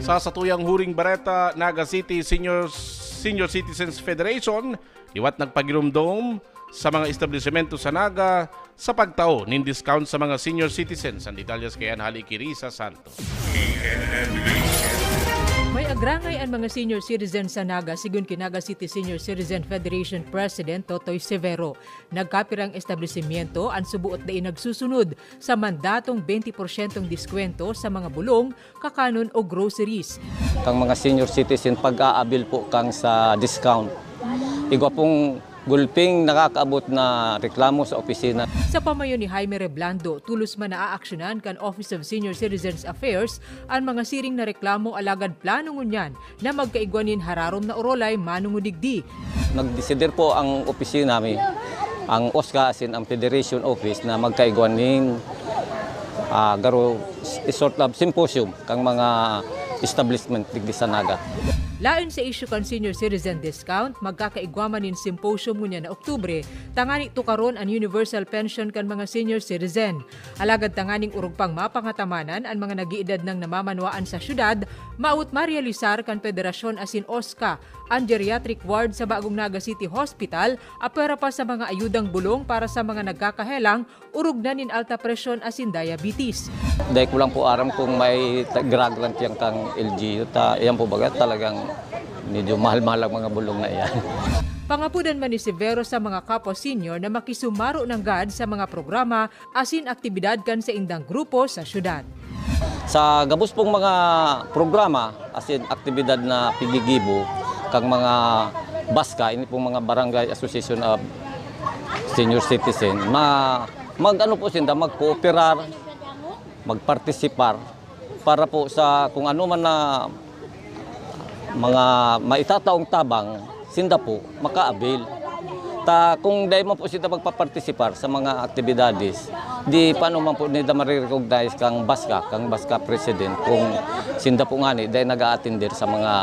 Sa satuyang huring bareta, Naga City Senior, Senior Citizens Federation, liwat nagpagiromdom sa mga establisimento sa Naga sa pagtao nin discount sa mga senior citizens. Ang detalyes kay Ann Hali Kirisa Santos. May agrangay an mga senior citizens sa Naga, sigon ki Naga City Senior Citizen Federation President Totoy Severo. Nagkapirang establisimyento an suboot dai nagsusunod sa mandatong twenty porsyentong diskwento sa mga bulong, kakanon o groceries. Kang mga senior citizen pag-aabil po kang sa discount. Igwa pong gulping nakakaabot na reklamo sa opisina. Sa pamayo ni Jaime Reblando, tulos man na aaksyonan kan Office of Senior Citizens Affairs an mga siring na reklamo, alagad plano ngunyan na magkaigwa nin hararom na orolay manungo digdi. Nagdesider po ang opisina mi, ang OSCA asin ang Federation Office na magkaigwa nin, ah, garo, sort of symposium kang mga establishment digdi sa Naga. Laen sa isyu kan senior citizen discount, magkakaigwa man nin symposium ngunyan na Oktubre tangani tukaron an universal pension kan mga senior citizen. Alagad tanganing orog pang mapangatamanan an mga nag-iidad nang namamanwaan sa syudad, maawot marealisar kan Federasyon asin OSCA an geriatric ward sa Bagong Naga City Hospital, apwera pa sa mga ayudang bulong para sa mga nagkakahelang, orog na nin alta presyon asin diabetes. Dai ko lang po aram kung may ta-, grant lang yan kang L G U. Ta, yan po baga talagang medyo mahal-mahal ang mga bulong na yan. Pangapodan man ni Severo sa mga kapwa senior na makisumaro nanggad sa mga programa asin aktibidad kan saindang grupo sa syudad. Sa gabos pong mga programa asin aktibidad na pigigibo kang mga BASCA, ini pong mga Barangay Association of Senior Citizen, ma-, mag-ano po sinda, magkooperar, magpartisipar para po sa kung ano man na mga maitataong tabang, sinda po maka-avail. Ta kung dai man po sinda magpapartisipar sa mga aktibidades, di paano man po nila marirecognize kang BASCA, kang BASCA president, kung sinda po ngani dai nag-a-attender sa mga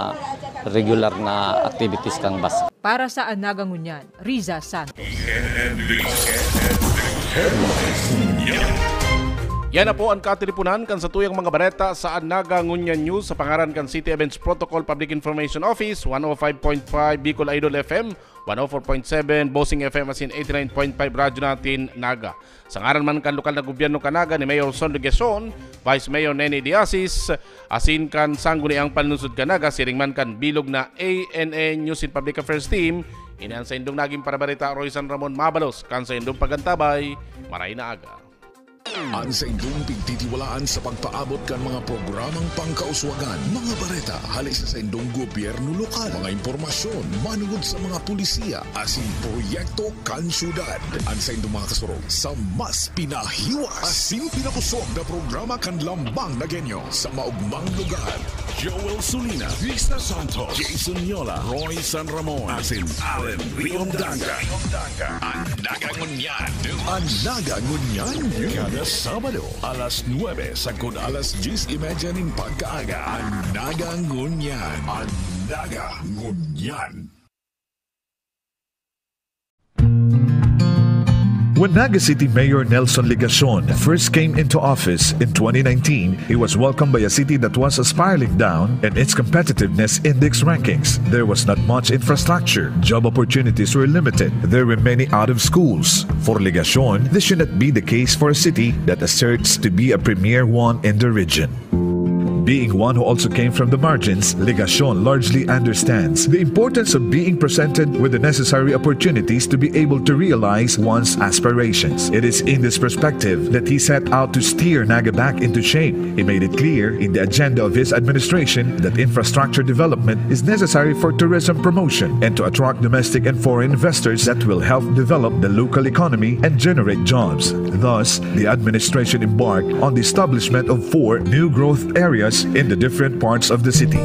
regular na activities kang BASCA. Para sa An Naga Ngunyan, Riza Santos. Yan na po an katiriponan kan satuyang mga bareta sa An Naga Ngunyan News sa pangaran kan City Events Protocol Public Information Office, one oh five point five Bicol Idol F M, one oh four point seven Bossing F M asin eighty-nine point five Radyo Natin Naga. Sa ngaran man kan lokal na gobyerno kan Naga ni Mayor Son Legacion, Vice Mayor Nene Diasis, asin kan Sangguniang Panlungsod kan Naga, siring man kan bilog na A N A News and Public Affairs Team, ini an saindong naging parabarita, Roy San Ramon, mabalos kan saindong pagantabay. Maray na aga. An saindong pigtitiwalaan sa pagpaabot kan mga programang pangkauswagan, mga bareta hali sa saindong gobyerno lokal, mga impormasyon manungod sa mga polisiya asin proyekto kan syudad. An saindong mga kasurog sa mas pinahiwas asin pinakusog na programa kan Lambang Nagueño sa maugmang lugar. Joel Sulina, Krista Santos, Jason Yola, Roy San Ramon, asin Allen Riondanga. An Naga Ngunyan. An Naga Ngunyan News. Kada Sabado, alas nuebe sagkod alas dyes y media nin pagkaaga. An Naga Ngunyan. An Naga Ngunyan. When Naga City Mayor Nelson Legacion first came into office in twenty nineteen, he was welcomed by a city that was spiraling down in its competitiveness index rankings. There was not much infrastructure, job opportunities were limited, there were many out of schools. For Legacion, this should not be the case for a city that asserts to be a premier one in the region. Being one who also came from the margins, Legacion largely understands the importance of being presented with the necessary opportunities to be able to realize one's aspirations. It is in this perspective that he set out to steer Naga back into shape. He made it clear in the agenda of his administration that infrastructure development is necessary for tourism promotion and to attract domestic and foreign investors that will help develop the local economy and generate jobs. Thus, the administration embarked on the establishment of four new growth areas in the different parts of the city.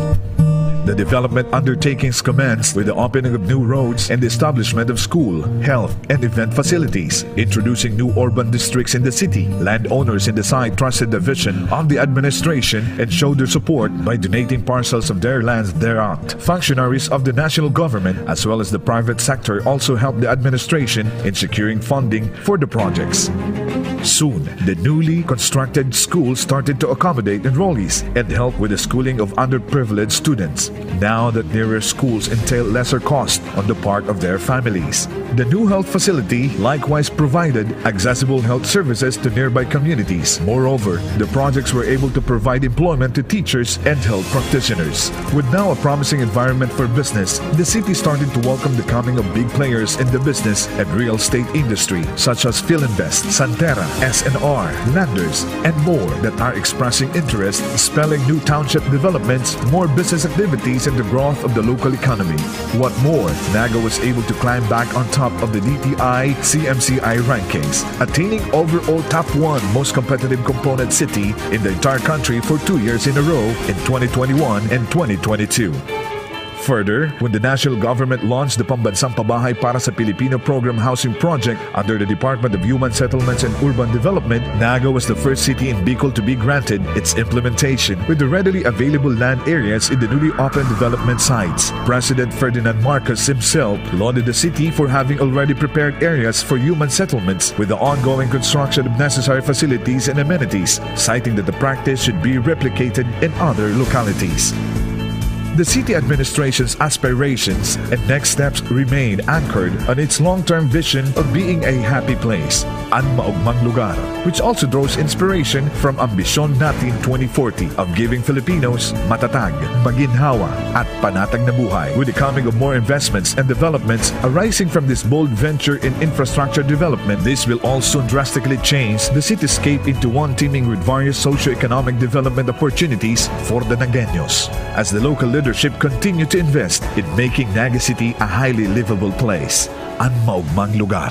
The development undertakings commenced with the opening of new roads and the establishment of school, health, and event facilities, introducing new urban districts in the city. Landowners in the site trusted the vision of the administration and showed their support by donating parcels of their lands thereon. Functionaries of the national government as well as the private sector also helped the administration in securing funding for the projects. Soon, the newly constructed school started to accommodate enrollees and help with the schooling of underprivileged students. Now that newer schools entail lesser cost on the part of their families. The new health facility likewise provided accessible health services to nearby communities. Moreover, the projects were able to provide employment to teachers and health practitioners. With now a promising environment for business, the city started to welcome the coming of big players in the business and real estate industry, such as Filinvest, Santera, S N R, Landers, and more that are expressing interest, spelling new township developments, more business activities, and the growth of the local economy. What more, Naga was able to climb back on top of the D T I C M C I rankings, attaining overall top one most competitive component city in the entire country for two years in a row in twenty twenty-one and twenty twenty-two. Further, when the national government launched the Pambansang Pabahay para sa Pilipino Program Housing Project under the Department of Human Settlements and Urban Development, Naga was the first city in Bicol to be granted its implementation with the readily available land areas in the newly opened development sites. President Ferdinand Marcos himself lauded the city for having already prepared areas for human settlements with the ongoing construction of necessary facilities and amenities, citing that the practice should be replicated in other localities. The city administration's aspirations and next steps remain anchored on its long-term vision of being a happy place, an maugmang lugar, which also draws inspiration from Ambisyon Natin twenty forty of giving Filipinos matatag, maginhawa, at panatag na buhay. With the coming of more investments and developments arising from this bold venture in infrastructure development, this will all soon drastically change the cityscape into one teeming with various socio-economic development opportunities for the Nagueños, as the local leadership continue to invest in making Naga City a highly livable place, an maugmang lugar.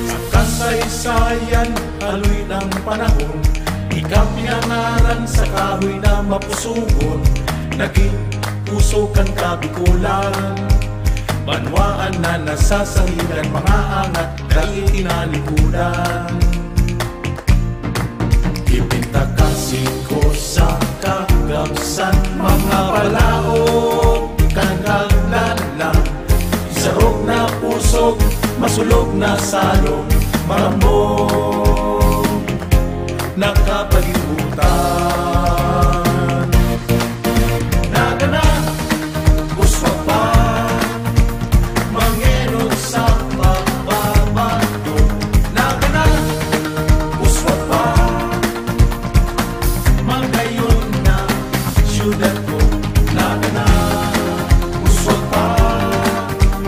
Sa kasaysayan, haloy ng panahon, ika pinangaran sa kahoy na mapusugon, naging puso kan Kabikolan. Banwaan na nasasangilan, mga angat, dai tinalikudan. Ipinta ka singko sa ka Kabsan mga palaog, ikangkang lalang, isarog na pusog, masulog na salog, marambog, nakapalibutan. Nagana, uswag pa, mangenot sa pagbabago. Nagana, uswag pa, magayon na syudad ko. Nagana, uswag pa,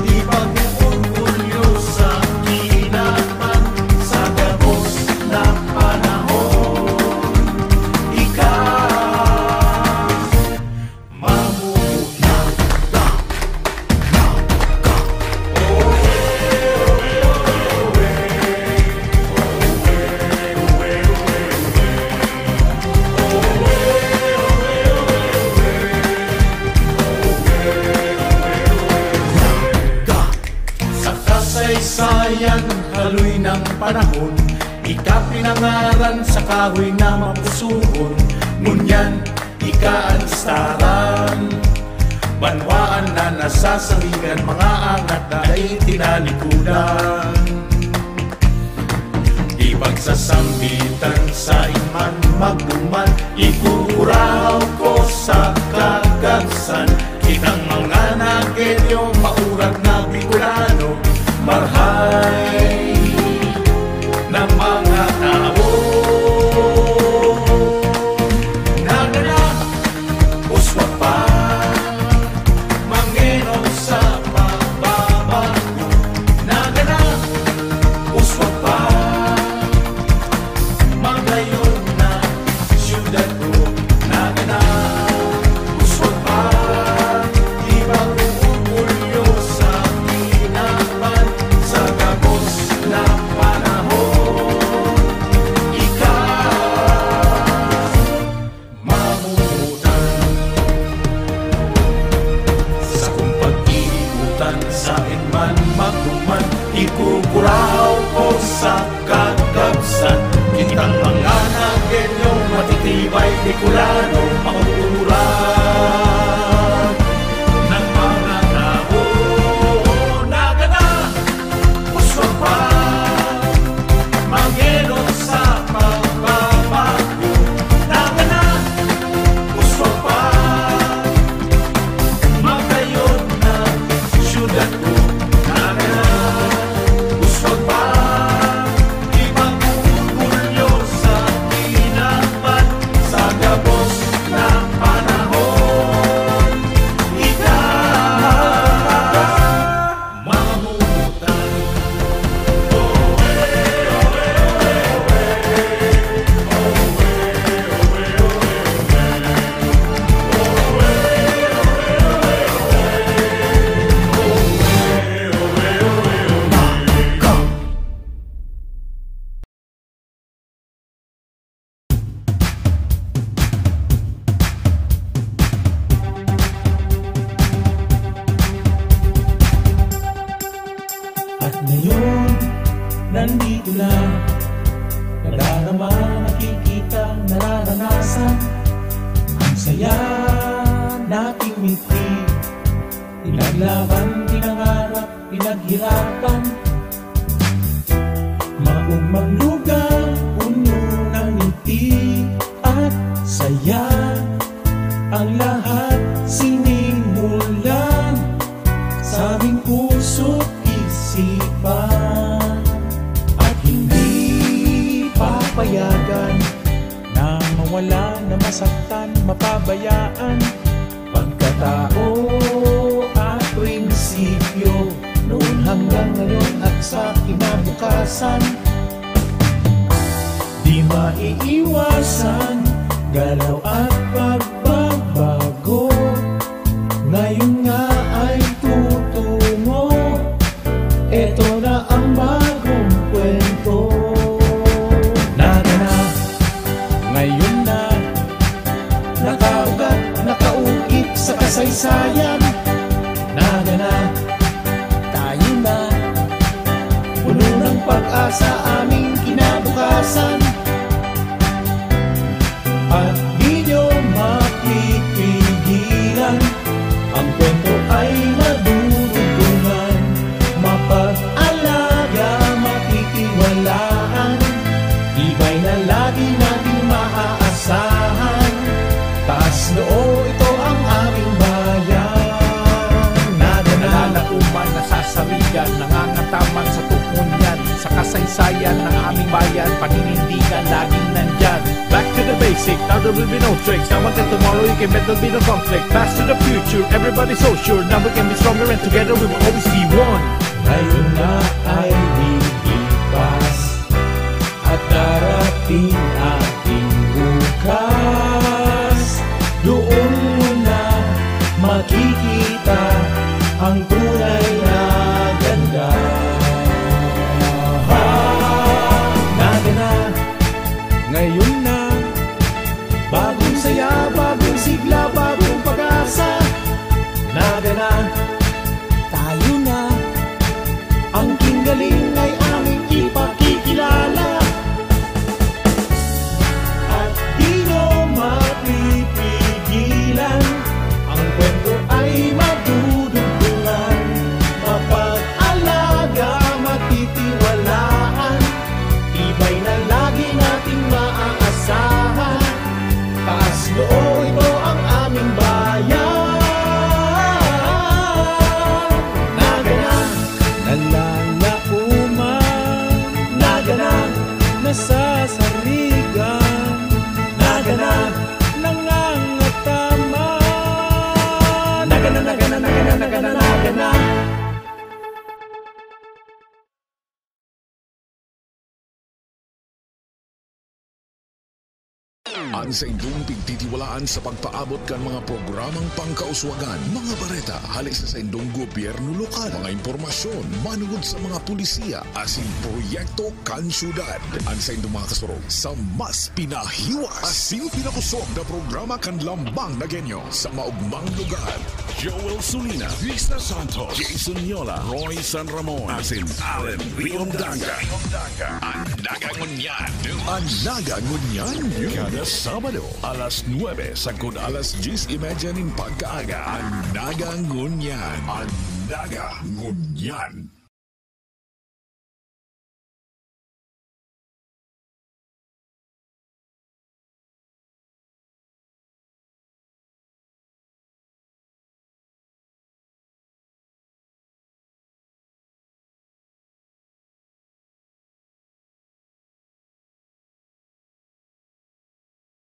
di pag-orgulyo sa kinaban, sa gabos na panahon. Ika, mamuhunan. Sa kasaysayan, haloy ng panahon, ika pinangaran sa kahoy na mapusuon. Ngunyan, ika an staran. Banwaan na nasasaringan, mga angat na dai tinalikudan. Di pagsasambitan sa iman magduman, ikukuraw ko sa kagabsan. Kitang mga Nagueño, maurag na Bicolano, marhay na mga tawo. Nagana, uswag pa, mangenot sa pagbabago. Nagana, uswag pa, magayon na syudad ko. Nagana, uswag pa, di pag-orgulyo sa kinaban, sa gabos na panahon. Ika, mamuhunan. Sakong pag-iibutan, saen man magduman, ikukuraw ko sa kagabsan. Kitang mga Nagueño, matitibay, Bicolano, maurag ng mga tawo. Nagana, uswag pa, mangenot sa pagbabago. Nagana, uswag pa, magayon na syudad ko. Nagana, uswag pa, di pag-orgulyo sa kinaban, sa gabos na panahon. Ika, mamuhunan. At ngayon, nandito na. Nadarama, nakikita, nararanasan. Ang saya nating mitri. Pinaglaban, pinangarap, pinaghirapan. Maogmang lugar, puno ng ngiti at saya. Ang lahat sinimulan sa aming puso't isipan. At hindi papayagan na mawala, na masaktan, mapabayaan. Pagkatao at prinsipyo, noon hanggang ngayon at sa kinabukasan. Di maiiwasan, galaw at pagbabago. Ngayon nga ay tutungo, eto na ang bagong kwento. Nagana, ngayon na, nakaugat, nakaukit sa kasaysayan. Nagana, tayo na, puno ng pag-asa aming kinabukasan. At di nyo mapili Noo, ito ang aming bayan. Naga na. Nalalaoman, nasasarigan, nangangataman sa tukmon yan. Sa kasaysayan ng aming bayan, paninindigan, laging nandyan. Back to the basic, now there will be no tricks. Now until tomorrow, you can bet there'll be no conflict. Pass to the future, everybody's so sure. Now we can be stronger and together we will always be one. Ngayon na ay lilipas at darating ating bukas. Doon mo na makikita ang tunay na ganda. Ha, Naga na, ngayon na. Bagong saya, bagong sigla, bagong pag-asa. Naga na, tayo na. Ang King Galing ay aming ipakikilala. At di na mapipigilan. Ang kwento ay madudugtungan. Mapag-alaga, matitiwalaan. Tibay na lagi nating maaasahan. Taas noo, ito ang aming bayan. Naga na, nalalaoman. Naga na, nasasarigan. Naga na, nangangataman. Naga na, Naga na, Naga na, Naga na, Naga na. An saindong pigtitiwalaan sa pagpaabot kan mga programang pangkauswagan, mga bareta hale sa saindong gobyerno lokal, mga impormasyon manugod sa mga pulisiya asin proyekto kan syudad. An saindong mga kasurog sa mas pinahiwas asin pinakosog na programa kan Lambang Nagueño sa maugmang lugar. Joel Sulina, Risa Santos, Jason Yola, Roy San Ramon, asin Allen Riondanga. An Naga Ngunyan. An Naga Ngunyan, kada Sabado, alas nuebe sagkod alas dyes y media nin pagkaaga. An Naga Ngunyan. An Naga Ngunyan.